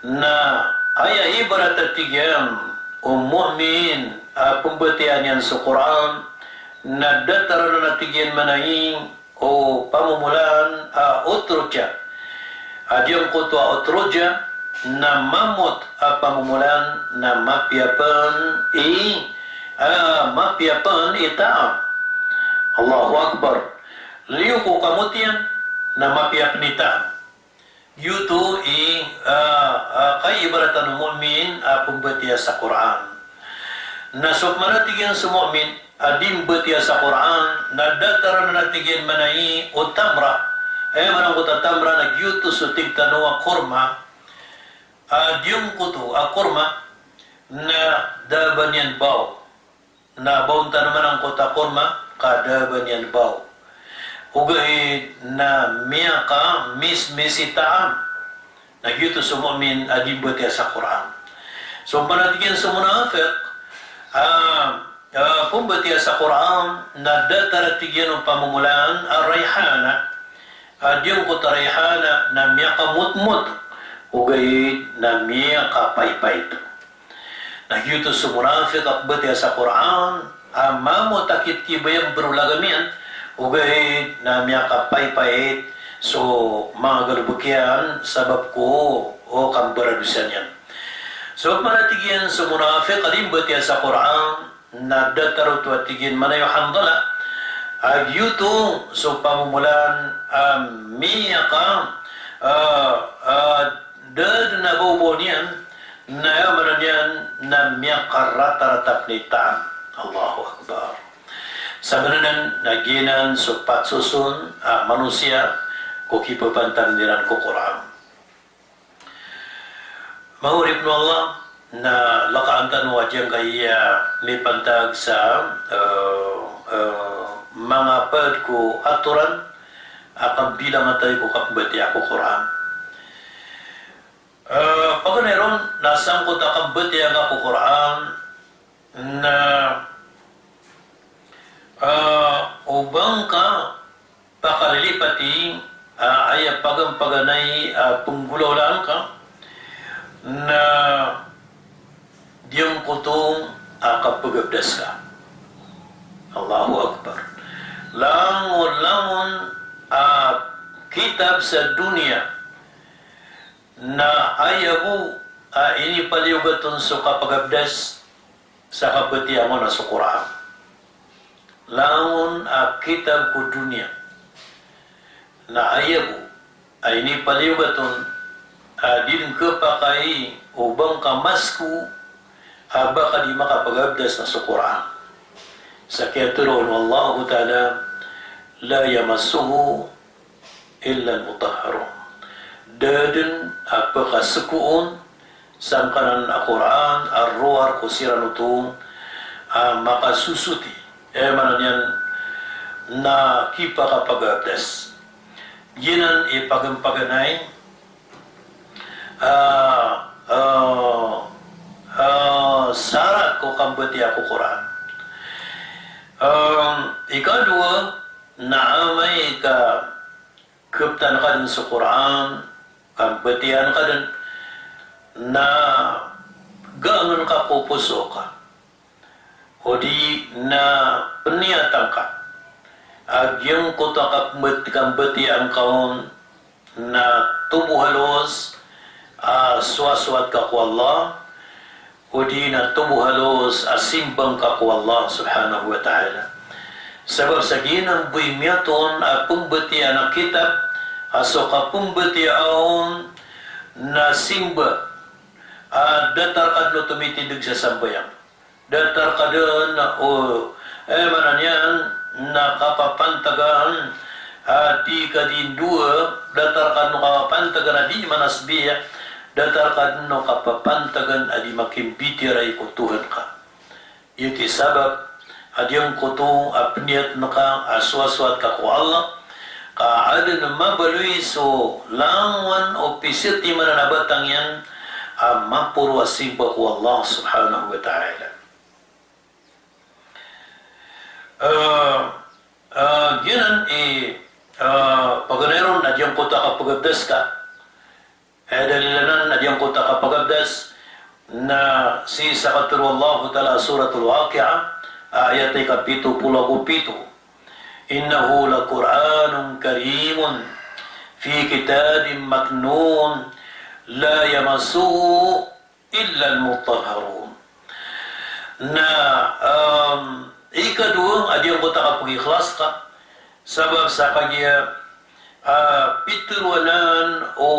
na aya ibarat a tig iyan o mu'min a pmbatiyaa niyan so Qur'an, na datar anan a tig iyan manay o pamomolan a utrujah. A giyangkoto a utrujah na mamot a pamomolan na mapiya pn i, ah, mapiya pn i taam. Allahu Akbar. Liyo ko kamot iyan na mapiya pn i taam. Giyoto i, ah, ah, kaibaratan o mu'min a pmbatiyaa sa Qur'an. Na so pman a tig iyan so mu'min a di mbatiyaa sa Qur'an, na datar anan a tig iyan manay o tamrah. Aya maana angkoto a tamrah na giyoto so tig tano a korma. A giyangkoto a korma na da a ba niyan baw. Na baw tano man angkoto a korma ka da a ba niyan baw. Ogaid na miyakamismis i taam. Na giyoto so mu'min a di mbatiyaa sa Qur'an. So pman a tig iyan so munafiq a, a pmbatiyaa sa Qur'an na datar a tig iyan o pamomolan a rayhana. A giyangkoto a rayhana na miyakamotmot. Ogaid na miyakapaypayt. Na giyoto so munafiq a pmbatiyaa sa Qur'an a mamot a kitkibaya mberolaga miyan, ogaid na miyakapaypayt so manga galbk iyan sabap ko, o, kambaradosa niyan. So pman a tig iyan so munafiq a di mbatiyaa sa Qur'an, na datar oto a tig iyan manay o Hanzalah. A giyoto so pamomolan a miyaka, ah, ah, da dn a bawbaw niyan, na aya maana niyan na miyakaratarata pn i taam. Allahu Akbar. Sabnar anan na giyanan so pat soson a manosiya ko kipapantagn iran ko Qur'an. Manga oripn o Allah, na lakaan tano a giyangkaya mipantag sa, eh, eh, manga pd ko atoran a kambilangatay ko kapmbatiyaa ko Qur'an. Eh, paganay ron na sangkoto a kambatiyaa nga ko Qur'an na, ah, o ba ngka pakalilipati, ah, aya pagampaganay, ah, penggolawlaan ka, na giyangkoto a kapagabdas ka. Allahu Akbar. Langon-langon a kitab sa doniya na aya bo a inipaliyogat on so kapagabdas sa kabatiyaa on a so Qur'an. Langon a kitab ko doniya na aya bo a inipaliyogat on a di dn khapakay o ba ngka masko a ba ka di makapagabdas na so Qur'an. Sa kiyatharo on o Allahu Ta'ala, "La yamassuhu illa al-mutahharun." Da dn a pkhaskoon sangkanan a Qur'an a rowar ko siran oto a makasosoti, eh, maana niyan na kipakapagabdas. Giyanan i pagampaganay, ah, ah, ah, sarat ko kambatiyaa ko Qur'an. Em, ikadowa, na amay ka Geptan ka den so Qur'an, kambatian ka den, na gaangen ka ko poso ka. O di na peniyatan ka. A giyangkoto a kambatian ka on, na tobo halos a sowasowat ka ko Allah, o di na tobo halos a simba ngka ko Allah subhanahu wa ta'ala. Sabap sa giyanan bo i miyaton a pembatian a kitab, a so kapembatian on na simba, a datar ka den o tomitindeg sa sambayang. Datar ka den o, eh, maana niyan na kapapantagan a di kadindowa, datar ka den o kapapantagan a di manasbih, datar ka den o kapapantagan a di makimbitiyarai ko Tuhan ka. Iti sabap a giyangkoto a peniyat ngka a sowasowat ka ko Allah, ka aden a mabaloy so langowan o pisetiman a batang iyan a maporo a simba ko Allah subhanahu wa ta'ala. Eh, eh, giyanan i, eh, paganay ron a giyangkoto a kapagabdas ka. Eh, dalil anan a giyangkoto a kapagabdas na sii sa katero o Allahu ta'ala, Suratul Waqi'ah, ayat a ikapito polo ago pito. Innahu laqur'anun karimun fi kitabin maknun la yamassuhu illal mutahharun. Na, em, ikadowa a giyangkoto a kapagikhlas ka, sabap sa kagiya, ah, pitero anan o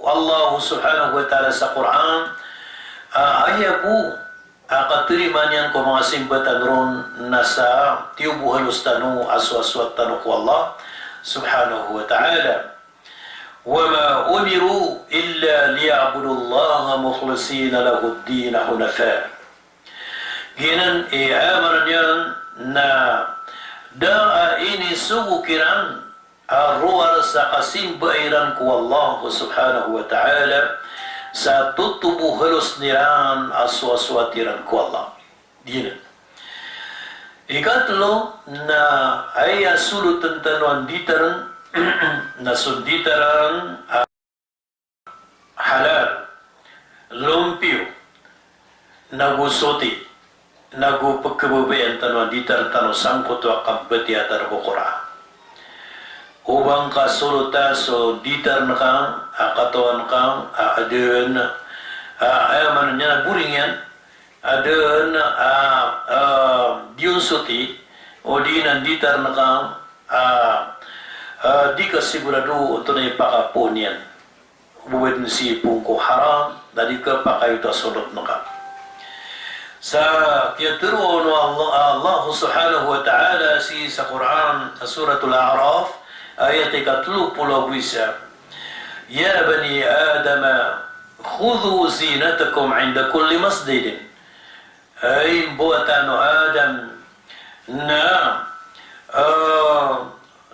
Allah subhanahu wa ta'ala sa Qur'an, ah, aya bo a katarima niyan ko manga simba tano ron na sa tiyobo halos tano a sowasowat tano ko Allah subhanahu wa ta'ala. Wa ma umiru illa liya'budullaha mukhlisina lahud-dina hunafa. Giyanan i, eh, maana niyan na da a inisogo kiran a rowar sa kasimba iran ko Allah subhanahu wa ta'ala, sa totobo halos iran a sowasowat iran ko Allah. Giyanan. Ikatelo na aya soloten tano a nditaren na so nditaren a halal, lompiyo, nago soti, nago pekhababayaan tano a nditaren tano sangkoto a kambatiya tano ko Qur'an. O ba ngka solotan so nditaren ka a katawan ka a aden a, aya maana niyan a boring iyan, aden a, a, di on soti, o di na nditaren ka a, a, di ka sigorado o antonaa i pakapoon iyan. Bo ba den sii pon ko haram, na di ka pakayoto a solot ngka. Sa kiyatero o Allah, Allah subhanahu wa ta'ala sii sa Qur'an, Suratul A'raf, ayat ikatelo polo ago isa. Ya bani Adama, khudhu zinatakum inda kulli masjidin. Hay mbawataan o Adam, na, eh,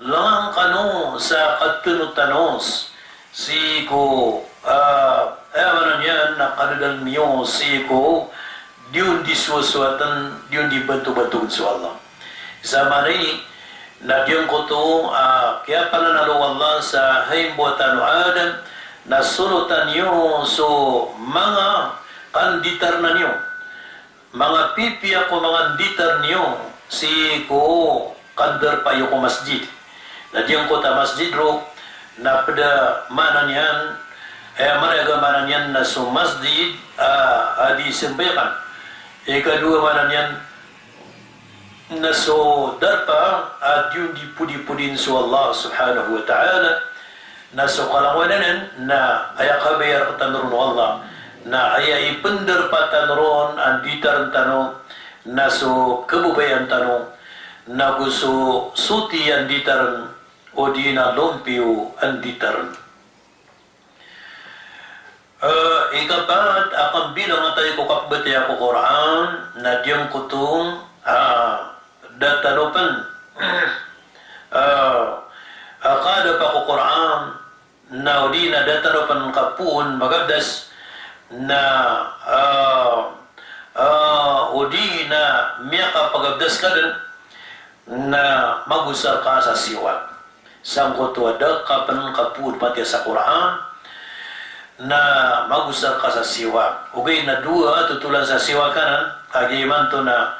lengang kano sa katenotanos sii ko, eh, eh, maana niyan na kadadalem iyo sii ko di on di sowasowaten, di on di bantobantogen so Allah. Sa maana ini, na giyangkoto a, ah, kiyapananalo o Allah sa hay mbawataan o Adam, na solotan iyo so manga kanditarna niyo. Manga pipiya ko manga nditaren iyo sii ko kandarpa iyo ko masjid. Na giyangkoto a masjid roo, na ped a maana niyan, eh, marayag a maana niyan na so masjid, ah, a di sembayakan. Ikadowa maana niyan, na so darpa a di on di podipodin so Allah subhanahu wa ta'ala, na so kalangowan anan, na aya kabaya rektano ron o Allah, na aya ipendarpa tano ron a nditaren tano, na so kababayaan tano, nago so soti a nditaren, o di na lompiyo a nditaren. Eh, ikapat a kambilangatawi ko kapembatiya ko Qur'an, na giyangkoto a, ah, da tano pen, ah, ah, kadapa ko Qur'an, na o di na da tano pen kapoon magabdas, na, ah, ah, o di na miyakapagabdas ka den, na magosar ka sa siyowa. sangkoto a da ka pn kapoon matiya sa Qur'an, na magosar ka sa siwak. Ogaid na dowa a totolan sa siwak anan, kagiya imanto na,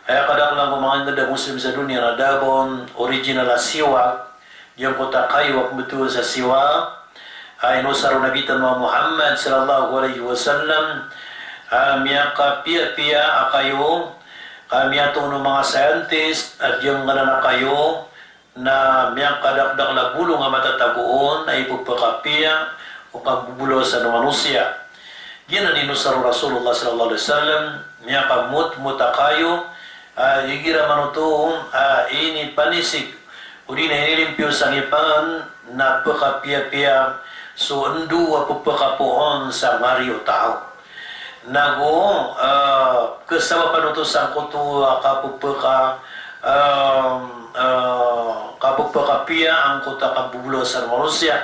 aya kadaklan ko manga ingd a Muslim sa doniya na da a ba on original a siwak, giyangkoto a kayo a pmbtowan sa siwak, a inosar o Nabi tano a Muhammad sallallahu alaihi wasallam, a miyakapiyapiya a kayo, ka miyatoon o manga scientist a giyangkanan a kayo, na miyakadakdakl a bolong a matatago on a ippakapiya o kambobolasan o manosiya. Giyanan i inosar o Rasulullah sallallahu alaihi wasallam, miyakamotmot a kayo, a igira man oto a inipanisig, odi na inilimpiyo sa ngipan, na pkapiyapiya so ndo a pphakapoon sa ngari o taw. Nago, ah, kasabapan oto sangkoto a kapphaka, ah, ah, kapphakapiya angkoto a kambobolasan o manosiya,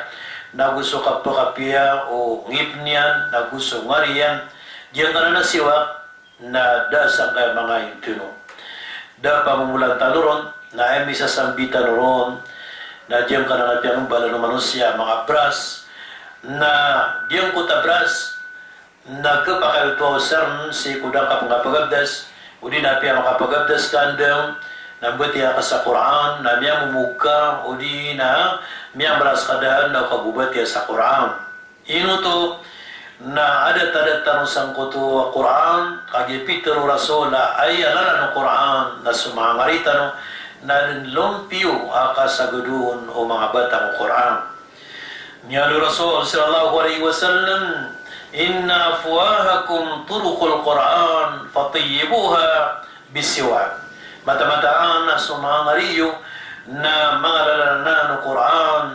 nago so kapphakapiya o ngipn iyan, nago so ngari iyan, giyangkanan a siwak, na da sangkaya manga intono. Da pamomolan tano ron, na aya misasambi tano ron, na giyangkanan a piyangmbalan o manosiya a manga brush, na giyangkoto a brush, na khapakay oto a osarn sii ko da ka pngapagabdas, odi na apiya makapagabdas ka andang, na mbatiya ka sa Qur'an, na miyamomog ka, odi na miyambras ka daan, na o kabobatiya sa Qur'an. Ino oto, na adat-adat tano sangkoto a Qur'an, kagiya pitharo o Rasul a aya lalan o Qur'an, na so manga ngari tano, na dn lompiyo a kasagdon o manga batang o Qur'an. Miyaaloy o Rasul sallallahu alaihi wasallam, "Inna afwahakum turuqul Qur'an, fatayyibuha bisiwak." Mataan-mataan a so manga ngari iyo na manga lalan o Qur'an,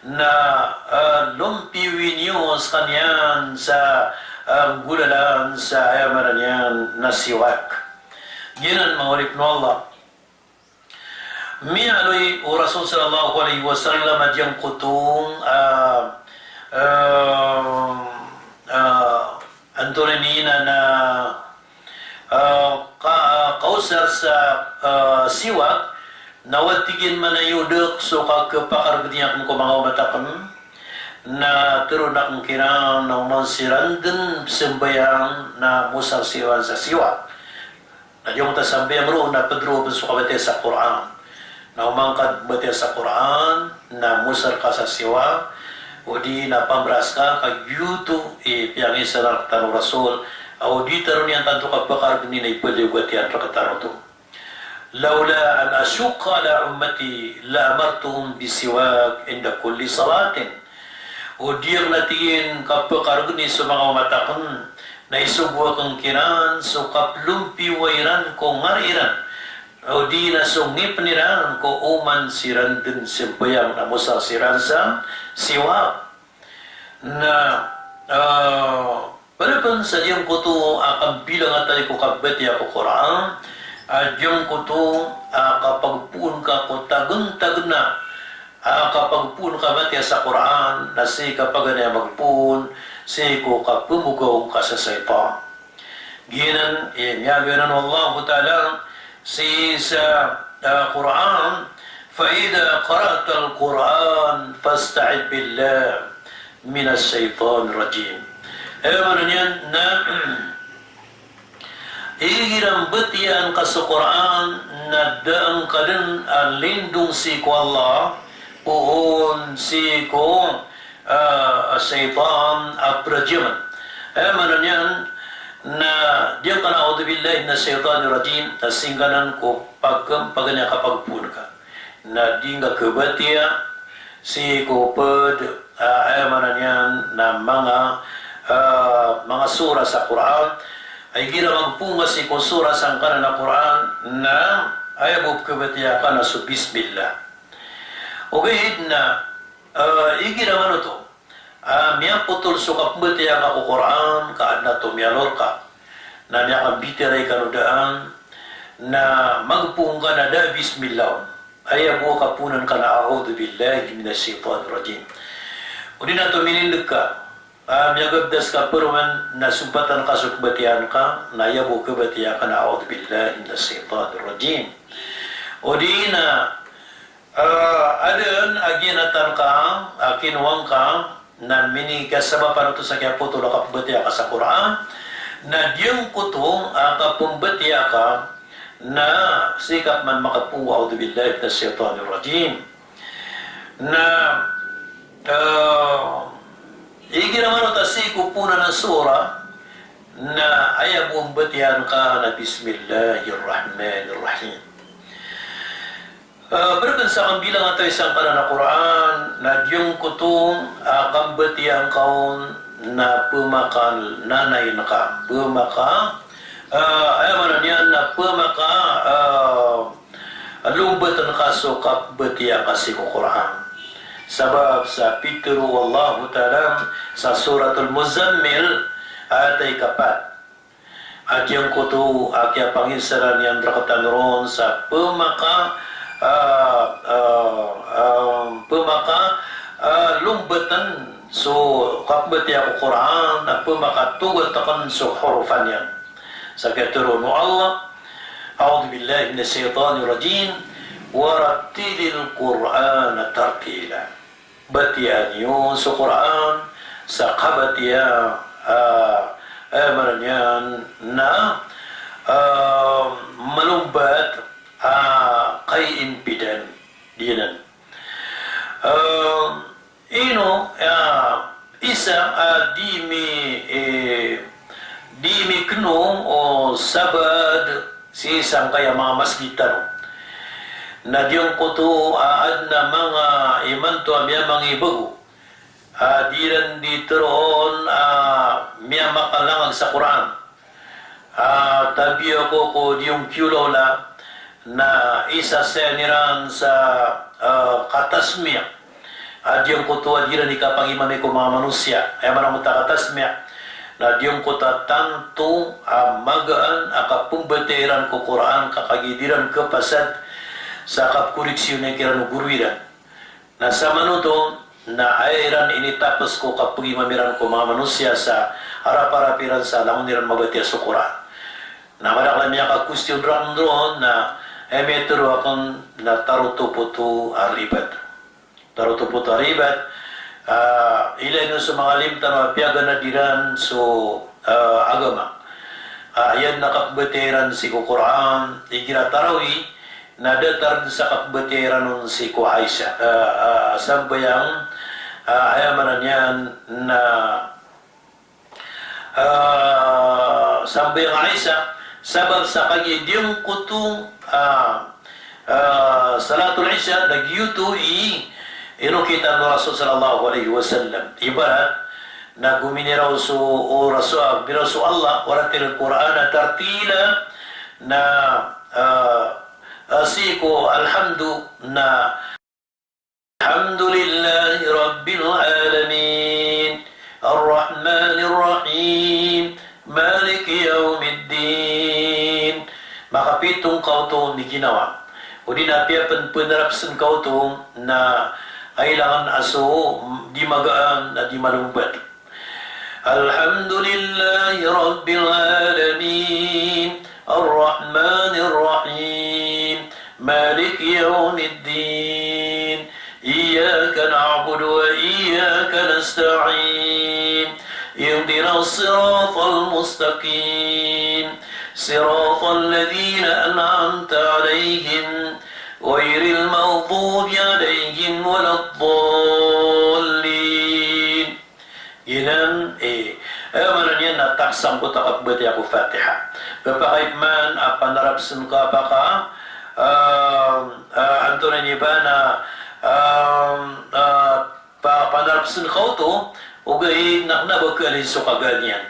na, ah, lompiyo niyo skaniyan sa, ah, nggolalan sa aya maana niyan na siwak. Giyanan manga oripn o Allah. Miyaaloy o Rasul sallallahu alaihi wasallam a giyangkoto, ah, ah, ah, antonaa ini na, na, ah, ka-, kaosar sa, ah, siwak, na o tig iyan man a iyodk so kakhapakarbni akn ko manga omat akn, na tharoon akn kiran na oman siran dn sambayang na mosar siran sa siwak. Na giyangkoto a sambayang roo na pd roo pn so kabatiya sa Qur'an. Na oman ka batiya sa Qur'an, na mosar ka sa siwak, odi na pambras ka, ka giyoto i piyangisalan rktano o Rasul, a o di tano niyan tanto kapakarbni na ipaliyogat iyan rktano oto. Lawla an ashukka ala ummati la amartuhum bisiwak inda kulli salatin. O di akn, a tig iyan, kapakarbni so manga omat akn, na isogo akn kiran so kaplompiyowa iran ko ngari iran, odi na so ngipn iran ko oman siran dn sambayang na mosar siran sa siwak. Na, ah, pada pn sa giyangkoto a kambilangatawi ko kabatiya ko Qur'an, a giyangkoto a kapagpoon ka ko tagntagna a kapagpoon ka matiya sa Qur'an, na sii ka paganay a magpoon sii ko kapmbogaw ka sa shaytan. Giyanan i miyaaloy anan o Allahu Ta'ala sii sa, ah, Qur'an, "Fa idha qara'tal Qur'an fasta'idh billah minash shaytanir rajim." Aya maana niyan na igira mbatiyaan ka so Qur'an na da ngka dn a lindong sii ko Allah poon sii ko, ah, shaytan a prajaman. Aya maana niyan na giyangkanan a "A'udhu billahi minash shaytanir rajim", na sii ngka nan ko pag-, paganay a kapagpoon ka. Na di ngka kabatiya sii ko pd, ah, aya maana niyan na manga, ah, manga surah sa Qur'an. Igira magpoon ka sii ko surah sangkanan a Qur'an, na aya bo kabatiya ka na so bismillah. Ogaid na, ah, igira man oto a miyapotol so kapmbatiya ka ko Qur'an, ka adn a tomiyaaloy rka, na miyakambitiyarai kano daan, na magpoon ka na da a bismillah on. Aya bo a kapoonan ka na "A'udhu billahi minash shaytanir rajim." Odi na tominindg ka, ah, miyagabdas ka paroman, na sompatan ka so kbatiyaan ka, na aya bo a kabatiya ka na "A'udhu billahi minash shaytanir rajim." Odi na, Ah, adn a giyanatan ka, a kinowa ngka, na minikasabapan oto sa kiyapotol a kapmbatiya ka sa Qur'an, na giyangkoto a kapmbatiya ka, na sii ka pman makapoon ko, a'udhu billahi minash shaytanir rajim. Na, ah, igira manoto sii ko poon anan a surah, na aya bo a mbatiyaan ka na bismillahir rahmanir rahim. Ah, bnar pn sa kambilangatawi sangkanan a Qur'an, na giyangkoto a kambatiyaan ka on na pmakananay ngka, pmaka, ah, aya maana niyan na pmaka, ah, lombatn ka so kapmbatiya ka sii ko Qur'an. Sabap sa pitharo o Allahu Ta'ala sa Suratul Muzzammil, ayat a ikapat. A giyangkoto a kiyapanginsaran iyan rktano ron sa pmaka, ah, ah, ah, pmaka, ah, lombatn so kapmbatiya ko Qur'an, na pmakatogatn so horofan iyan. Sa kiyatharoa o Allah, a'udhu billahi minash shaytanir rajim, warattilil Qur'ana tartila. Batiya niyo so Qur'an sa kabatiya, ah, eh, maana niyan na, ah, malombat, ah, kay impidan dinan. Ah, ino, ah, isa, ah, di mi, eh, di mikno o sabaad sii sangkaya manga masgit tano. Na giyangkoto a adn a manga imanto a miyamangibago a di ran di tharoon a miyamakalangag sa Qur'an. Ah, tabiya ko ko diyong kiyolawla na isa saya iran sa, ah, katasmiya. A giyangkoto a di ran di kapangimami ko manga manosiya. Aya maana o katasmiya na giyangkoto a tanto a magaan a kapmbatiya iran ko Qur'an ka kagiya di ran kapasad sa kapkoriksiyon iran o goro iran. Na samanoto, na aya iran initapos ko kapagimam iran ko manga manosiya sa arap-arap iran sa langon iran mabatiya so Qur'an. Na madakl a miyakakwestiyon rakn ron, na aya miyatharoa akn na tarotop oto a ribat. Tarotop oto a ribat, ah, ilay niyo so manga alim tano a piyaganad iran so, ah, agama. Ah, aya na kapmbatiya iran sii ko Qur'an, igira tarawih, na datar sa kapmbatiya iran on sii ko Aisha, ah, ah, sambayang, ah, aya maana niyan na, ah, sambayang Aisha, sabap sa kagiya giyangkoto, ah, ah, salatul Isha, na giyoto i inokitan o Rasul sallallahu alaihi wasallam. Ibarat na gominiraw so, o Rasul, ah, gominiraw so Allah, warattilil Qur'ana tartila, na, ah, ah, sii ko Alhamdu na, Alhamdulillahi Rabbil Alamin, Arrahmanir Rahim, Maliki Yawmiddin. Makapito ngka oto miginawa. O di na apiya pn pnarapsn ka oto na kailangan a so di magaan na di malombat. Alhamdulillahi Rabbil Alamin, Arrahmanir Rahim, Maliki Yawmiddin, Iyyaka na'budu wa iyyaka nasta'in, Ihdinas siratal mustaqim, Siratal ladhina an'amta 'alayhim, Ghayril maghdubi 'alayhim walad dallin. Giyanan, eh, eh, maana niyan na taksang ko ta kapmbatiya ko Fatiha. Pphakay pman a panarapsn ka paka, ah, ah, antonaa ini ba na, ah, ah, pa-, panarapsn ka oto, ogaid na kna ba khalin so kagaan iyan.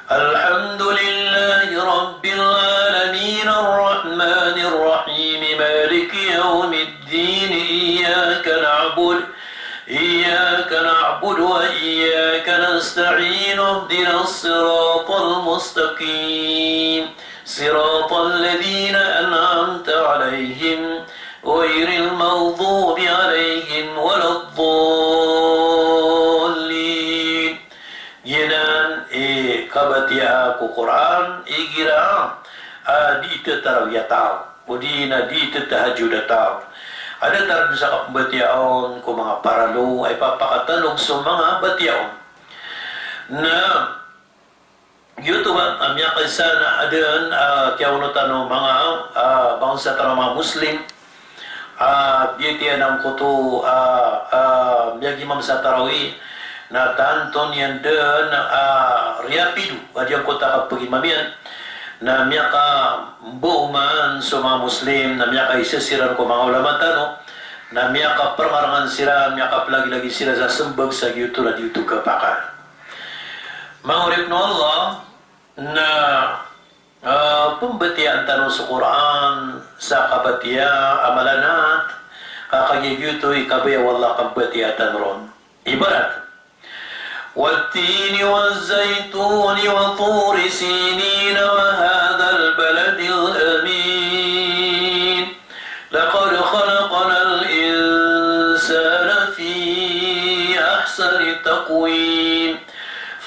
Alhamdulillahi Rabbil Alamin, Arrahmanir Rahim, Maliki Yawmiddin, Iyyaka na'budu, Iyyaka na'budu wa iyyaka nasta'in, Ihdinas siratal mustaqim, Siratal ladhina an'amta 'alayhim, Ghayril maghdubi 'alayhim walad dallin. Giyanan i kabatiya ko Qur'an igira a di tatarawih a taw, odi na di tatahajjud a taw. A datar dn sa kapmbatiyaa on ko manga paralo a ipapakatanog so manga batiyaa on. Na giyoto ba a miyakaisa na adn a kiyaonotan o manga, ah, bangsa tano a manga Muslim a biyatiya angkoto a, ah, miyagimam sa tarawih, na tanto niyan dn a riyapido a giyangkoto a kapagimam iyan. Na miyakambooman so manga Muslim, na miyakaisa siran ko manga ulama tano, na miyakaprngarngan siran, miyakaplagilagi siran sa smbag sa giyoto na giyoto kapakay. Manga oripn o Allah, na, ah, pmbatiyaan tano so Qur'an sa kabatiyaa a malanat, ka kagiya giyoto i kabaya o Allah a pmbatiyaa tano ron. Ibarat, والتين والزيتون وطور سينين وهذا البلد الأمين. لقد خلقنا الإنسان في أحسن تقويم.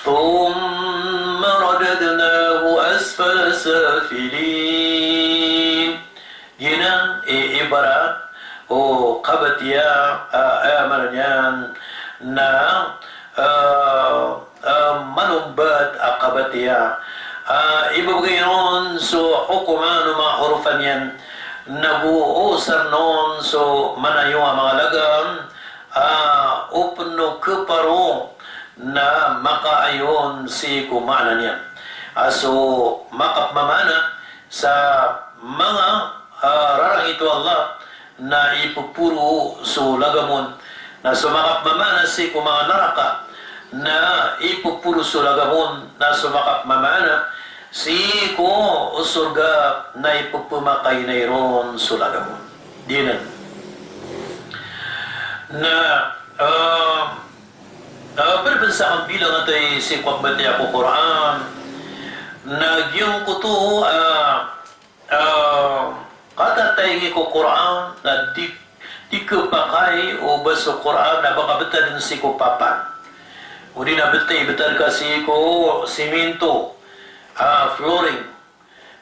ثم رددناه أسفل سافلين. Giyanan i ibarat o kabatiyaa, ah, ah, maana niyan na, ah, ah, malombat a kabatiyaa. Ah, ibabagay ron so hokoman o manga horofan iyan, nago osar ron so manayo a manga lagam, ah, opno keparo na makaayon sii ko maana niyan. Ah, so makapmamaana sa manga, ah, rarangit o Allah na ipeporo so lagam on. Na so makapmamaana sii ko manga naraka na ipeporo so lagam on. Na so makapmamaana sii ko sorga na ipepemakainay ron so lagam on. Giyanan. Na, ah, ah, pd pn sa kambilangatawi sii ko pmbatiyaa ko Qur'an, na giyangkoto, ah, ah, katatayngi ko Qur'an, na di, di khapakay o ba so Qur'an na ba kabtadn sii ko papan. O di na btad, ibtad ka sii ko siminto, ah, flooring.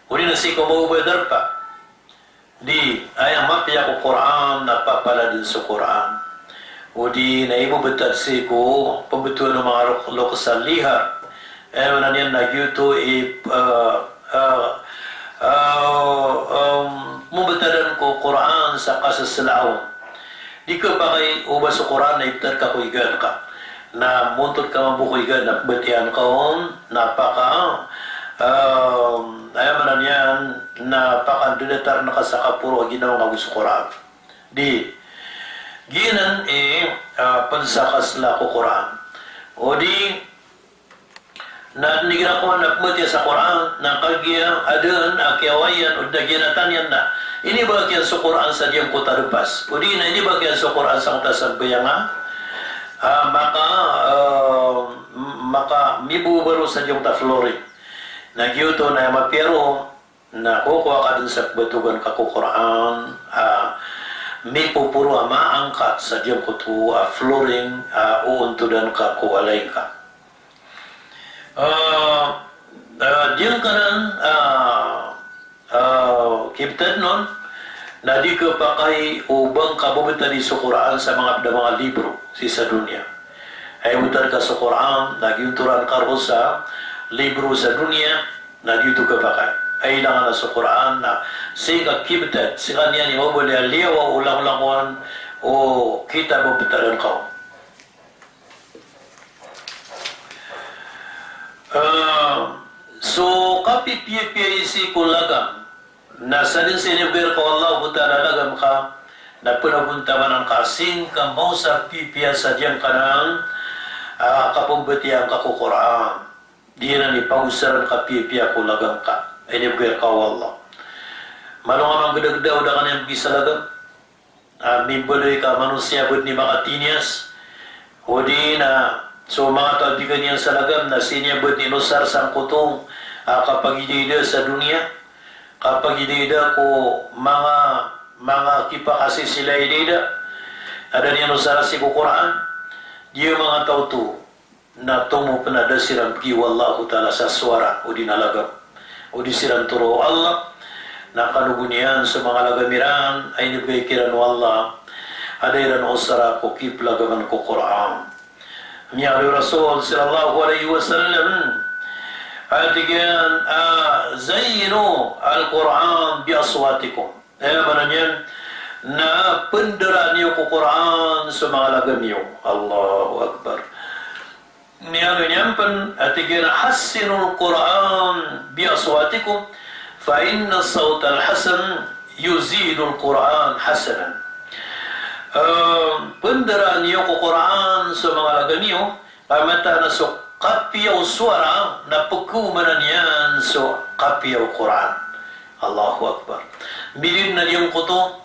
O di na sii ko manga oba darpa. Di, aya mapiya ko Qur'an na papaladn so Qur'an. O di na ibabtad sii ko pmbtowan o manga lok-, loks a lihar. Eh, maana niyan na giyoto i, eh, eh, eh, em, pmbtadan ko Qur'an sa kasasla on. Di khapakay o ba so Qur'an na ibtad ka ko igaan ka. Na montod ka mambo ko igaan na pmbatiyaan ka on, na paka, em, aya maana niyan, na pakandadatarn ka sa kaporo a ginawa ngka ago so Qur'an. Di, giyanan i, ah, pd sa kasla ko Qur'an. O di, na adn igira ko na pmbatiya sa Qur'an, na kagiya adn a kiyawayan, o di na giyanatan iyan na inibagak iyan so Qur'an sa giyangkoto a dpas. O di na inibagak iyan so Qur'an sangkoto a sambayang a, ah, maka, ah, maka mibobaro sa giyangkoto a flooring. Na giyoto na aya mapiya ron, na kokowa ka dn sa pmbatogan ka ko Qur'an, ah, mipoporo a maangkat sa giyangkoto a flooring, ah, oontodan ka ko walay ngka. Ah, ah, giyangkanan, ah, ah, kibtad on, na di khapakay o ba ngka babtadi so Qur'an sa manga pd a manga libro sii sa doniya. Ay btad ka so Qur'an, na giyontoran ka roo sa libro sa doniya, na giyoto khapakay. Ay langon a so Qur'an na sii ka kibtad, sii ka niyan i mabaloy a liyawaw o langolangon o kitab a btadan ka on. Ah, so kapipiyapiya i sii ko lagam, na sadn sa inibgay rka o Allahu Ta'ala a lagam ka, na pnagontamanan ka sii ngka maosar pipiya sa giyangkanan, ah, kapmbatiyaa ngka ko Qur'an. Di anan i pagosaran ka piyapiya ko lagam ka a inibgay rka o Allah. Malo nga manggdagda o da ka niyan bgi sa lagam. Ah, mimbaloy ka a manosiya a badn i makatiniyas. O di na so manga taw a bgan iyan sa lagam na sii niyan badn inosar sangkoto a kapagidaida sa doniya, kapagidaida ko manga, manga kipakasisila i daida. Na da niyan osara sii ko Qur'an. Giya manga taw oto na tomo pn a da siran bgi o Allahu Ta'ala sa sowara odi na lagam, odi siran toro o Allah. Na kanogon iyan so manga lagam iran a inibgay kiran o Allah a da iran osara ko kiplagaman ko Qur'an. Miyaaloy o Rasul sallallahu alaihi wasallam a tig iyan a, "Zayyinu al-Qur'an bi aswatikum." Aya maana niyan na pndaraan iyo ko Qur'an so manga lagam iyo. Allahu Akbar. Miyaaloy niyan pn a tig iyan a, "Hassinul Qur'an bi aswatikum, fa inna sawtal hasan yuzidul Qur'an hasanan." Em, pndaraan iyo ko Qur'an so manga lagam iyo, ka mataan a so kapiya o sowara na pkhaomanan iyan so kapiya o Qur'an. Allahu Akbar. Mbidn a giyangkoto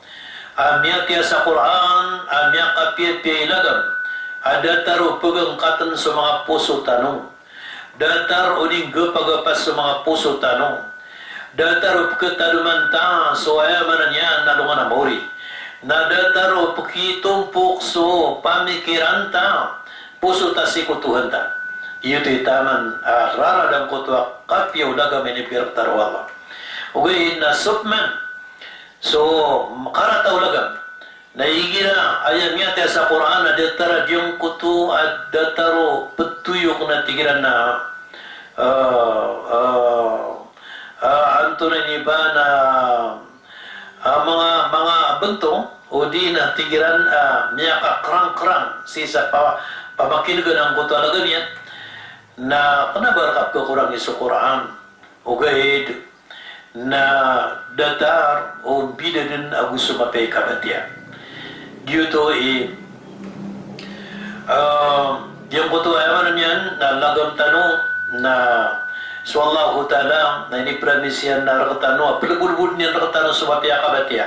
a miyatiya sa Qur'an, a miyakapiyapiya i lagam, a datar o pgangkatn so manga poso tano. Datar o di nggapagapas so manga poso tano. Datar o pkatadoman ta so, aya maana niyan na alongan a maori. Na datar o pkitompok so pamikiran ta, poso ta sii ko Tohan ta. Giyoto i taman a rarad angkoto a kapiya o lagam a inibgay rktano o Allah. Ogaid na so pman so karata o lagam na igira aya miyatiya sa Qur'an a datar a giyangkoto a datar o ptoyok na tig iran a, ah, ah, ah, antonaa ini ba na, ah, manga, manga bntong, odi na tig iran a miyakakrangkrang sii sa pa-, pamakin'gan angkoto a lagam iyan, na kna ba rka pkhakorangi so Qur'an. Ogaid na datar o mbida dn ago so mapiya i kabatiya. Giyoto i, ah, giyangkoto, aya maana niyan na lagam tano na so Allahu Ta'ala na inipromise iyan na rktano a plbolbod iyan rktano so mapiya i kabatiya.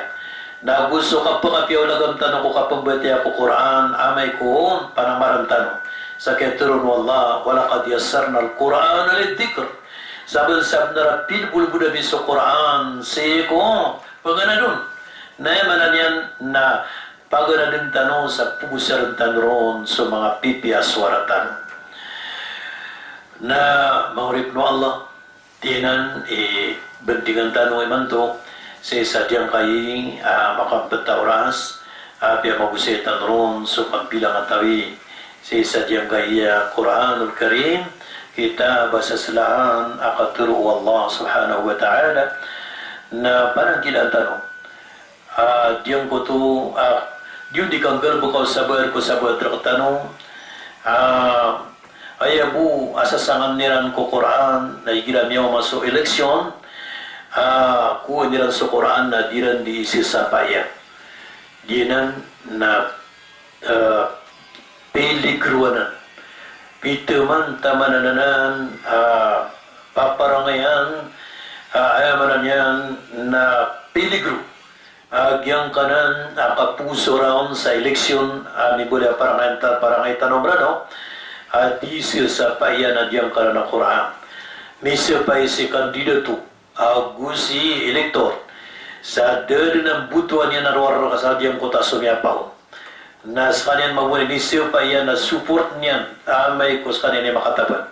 Na ago so kapakapiya o lagam tano ko kapmbatiya ko Qur'an, amay ko panamaran tano sa kiyatharoon o Allah, "Wa laqad yassarnal Qur'ana lidh-dhikr." Sabnsabnar a pilbolbod ami so Qur'an sii ko paganadon. Na aya maana niyan na paganadn tano sa pogosarn tano ron so manga pipiya a sowara tano. Na manga oripn o Allah, giyanan i bndingan tano imanto, sii sa giyangkai a makambta a oras, a piyamagosay tano ron so kambilang a tawi sii sa giyangkai a Qur'anul Karim, kitab a saslaan a katharo o Allah subhanahu wa ta'ala, na pananggilaan tano a giyangkoto a giyoto i kanggalbk o sabaad ko sabaad rktano, a aya bo a sasangan iran ko Qur'an na igira miyaoma so election, a kowaan iran so Qur'an na di iran di isasapaiya. Giyanan na, eh, peligro anan. Pitaman-tamanan anan, eh, paparangayan, eh, aya maana niyan na peligro. Eh, giyangkanan a kaposoraon sa election, eh, a mibaloy a parangay ta-, parangay tano Mranaw, eh, di sasapaiya na giyangkanan a Qur'an. Misapai si kandidato ago si elector. Sa da dn a mbotowan iyan a rowar rka sa giyangkoto a so miyapa on. Na skaniyan mambo na inisapaiya na support niyan amay ko skaniyan i makatapan.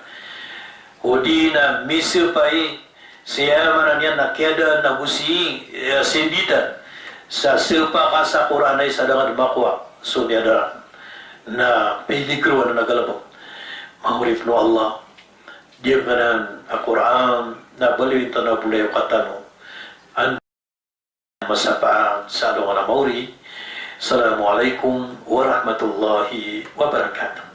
Odi na misapai si, aya maana niyan na kiyadaan ago si, eh, sinditan. Sa sapa ka sa Qur'an a isa da ngka dn makowa so miyada ran. Na peligro anan a galbk. Manga oripn o Allah. Giyangkanan a Qur'an na baloyin tano a bolayoka tano. An masapaat sa alongan a maori. Assalamu alaikum warahmatullahi wabarakatuh.